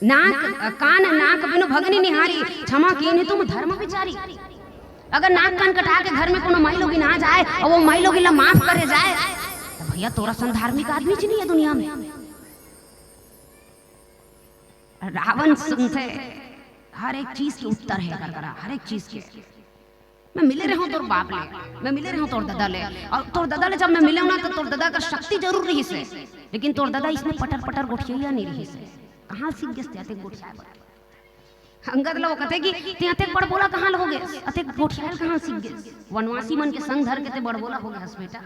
नाक, कान नाक बिनु भगनी निहारी, क्षमा कीन्ही तुम धर्म बिचारी। अगर नाक कान कटा के घर में कोनो माई लोगिन आ जाए अउ वो माई लोगिन ला माफ करे जाए, त भइया, तोर असन धार्मिक आदमी च नइ हे दुनिया में। रावण सुनथे, हर एक चीज के उत्तर हे एकर करा, हर एक चीज के। मैं मिले रहेंव तोर बाप ले, मैं मिले रहेंव तोर ददा ले, अउ तोर ददा ले जब मैं मिलेंव ना, त तोर ददा कर शक्ति जरूर रहिस हे, लेकिन तोर ददा इसने पटर पटर गोठियाइया नइ रहिस हे। कहाँ सीख गेस ते अतेक गोठियाए बर? अंगद ला वो कथे कि ते अतेक बड़बोला कहाँ ले हो गेस, अतेक गोठियाए ल कहाँ सीख गेस? वनवासी मन के संग धर के ते बड़बोला हो गे हस बेटा।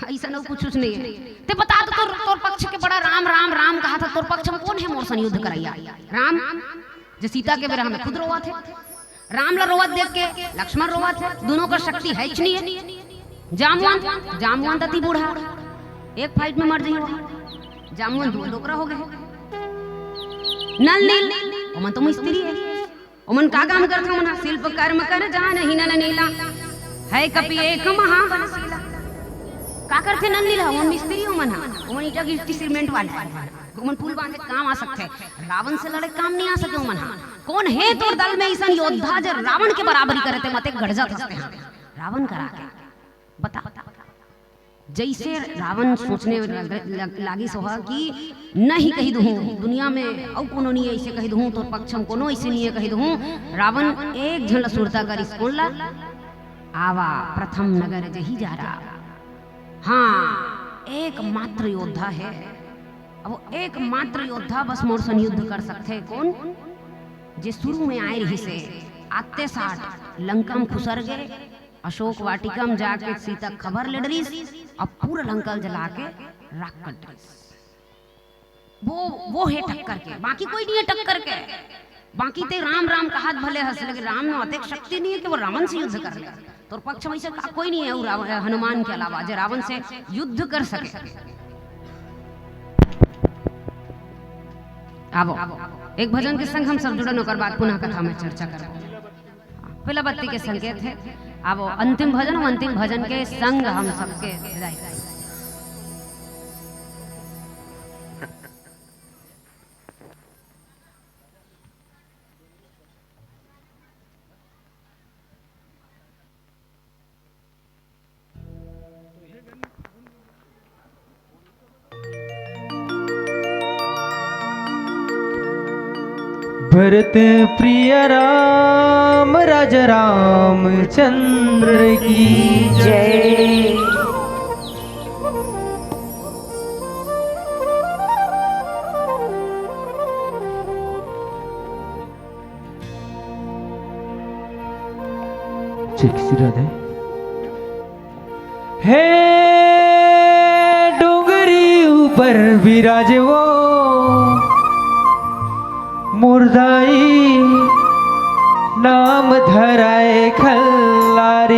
अइसन अउ कुछू नइ हे। ते बता तो, तोर, तोर पक्ष के बड़ा राम, राम, राम कहत हस, तोर पक्ष में कोन हे मोर सन युद्ध करइया? राम, जे सीता के बेरा में खुद रोवत हे। राम ला रोवत देख के लक्ष्मण रोवत हे, दूनों कर शक्ति हेच नइ हे। जामवंत, जामवंत अति बूढ़ा, एक fight में मर जाही। जामवंत दू डोकरा हो गे। नल नील, ओमन तो मिस्त्री हे। ओमन का काम करथे? ओमन ह शिल्प कर्म कर जानहि नल नीला, है कपि एक महाबल शीला। का करथे नल नील ह? ओमन मिस्त्री, ओमन ह, ओमन ईंटा गिट्टी सीमेंट वाले, ओमन पुल बांधे के काम आ सकथे, रावण से लड़े के काम नइ आ सके ओमन ह। कोन हे तोर दल में अइसन योद्धा जे रावण के बराबरी करे? ते मते गरजत हस ते ह रावण करा के। बता। जइसे रावण सोचने लग-, लग-, लागिस होही कि नहीं कहि दुहूँ, दुनिया में अउ कोनो नइ हे अइसे कहि दुहूँ, तोर पक्ष में कोनो अइसे नइ हे कहि दुहूँ। रावण एक झन ला सुरता करिस, कोन ला? आवा प्रथम नगर जहि जारा। हाँ, एकमात्र योद्धा हे। अब वो एकमात्र योद्धा बस मोर सन युद्ध कर सकथे। कोन? जे शुरू में आए रहिस हे, आते साठ लंका में खुसर गे, अशोक वाटिका में जाके सीता खबर ले डरिस, अब पूरा लंका ल जला के राख कर डरिस। वो, वो हे टक्कर के, बाकी कोई नइ हे टक्कर के। बाकी ते राम राम कहत भले हस, लेकिन राम में अतेक शक्ति नइ हे कि वो रावण से युद्ध कर ले। तोर पक्ष में अइसे का कोई नइ हे, अउ राव-, हनुमान के अलावा, जे रावण से युद्ध कर सके। आबो, एक भजन के संग हम सब जुड़न, ओकर बाद पुनः कथा में चर्चा करबो। पहला बत्ती के संकेत हे। आबो, अंतिम भजन, अंतिम भजन के संग हम सबके विदाई। भरत प्रिय राम, राजा रामचंद्र की जय। चिक सिरा दे। हे डोंगरी ऊपर विराजे वो, मोर दाई नाम धराए खल्लारी।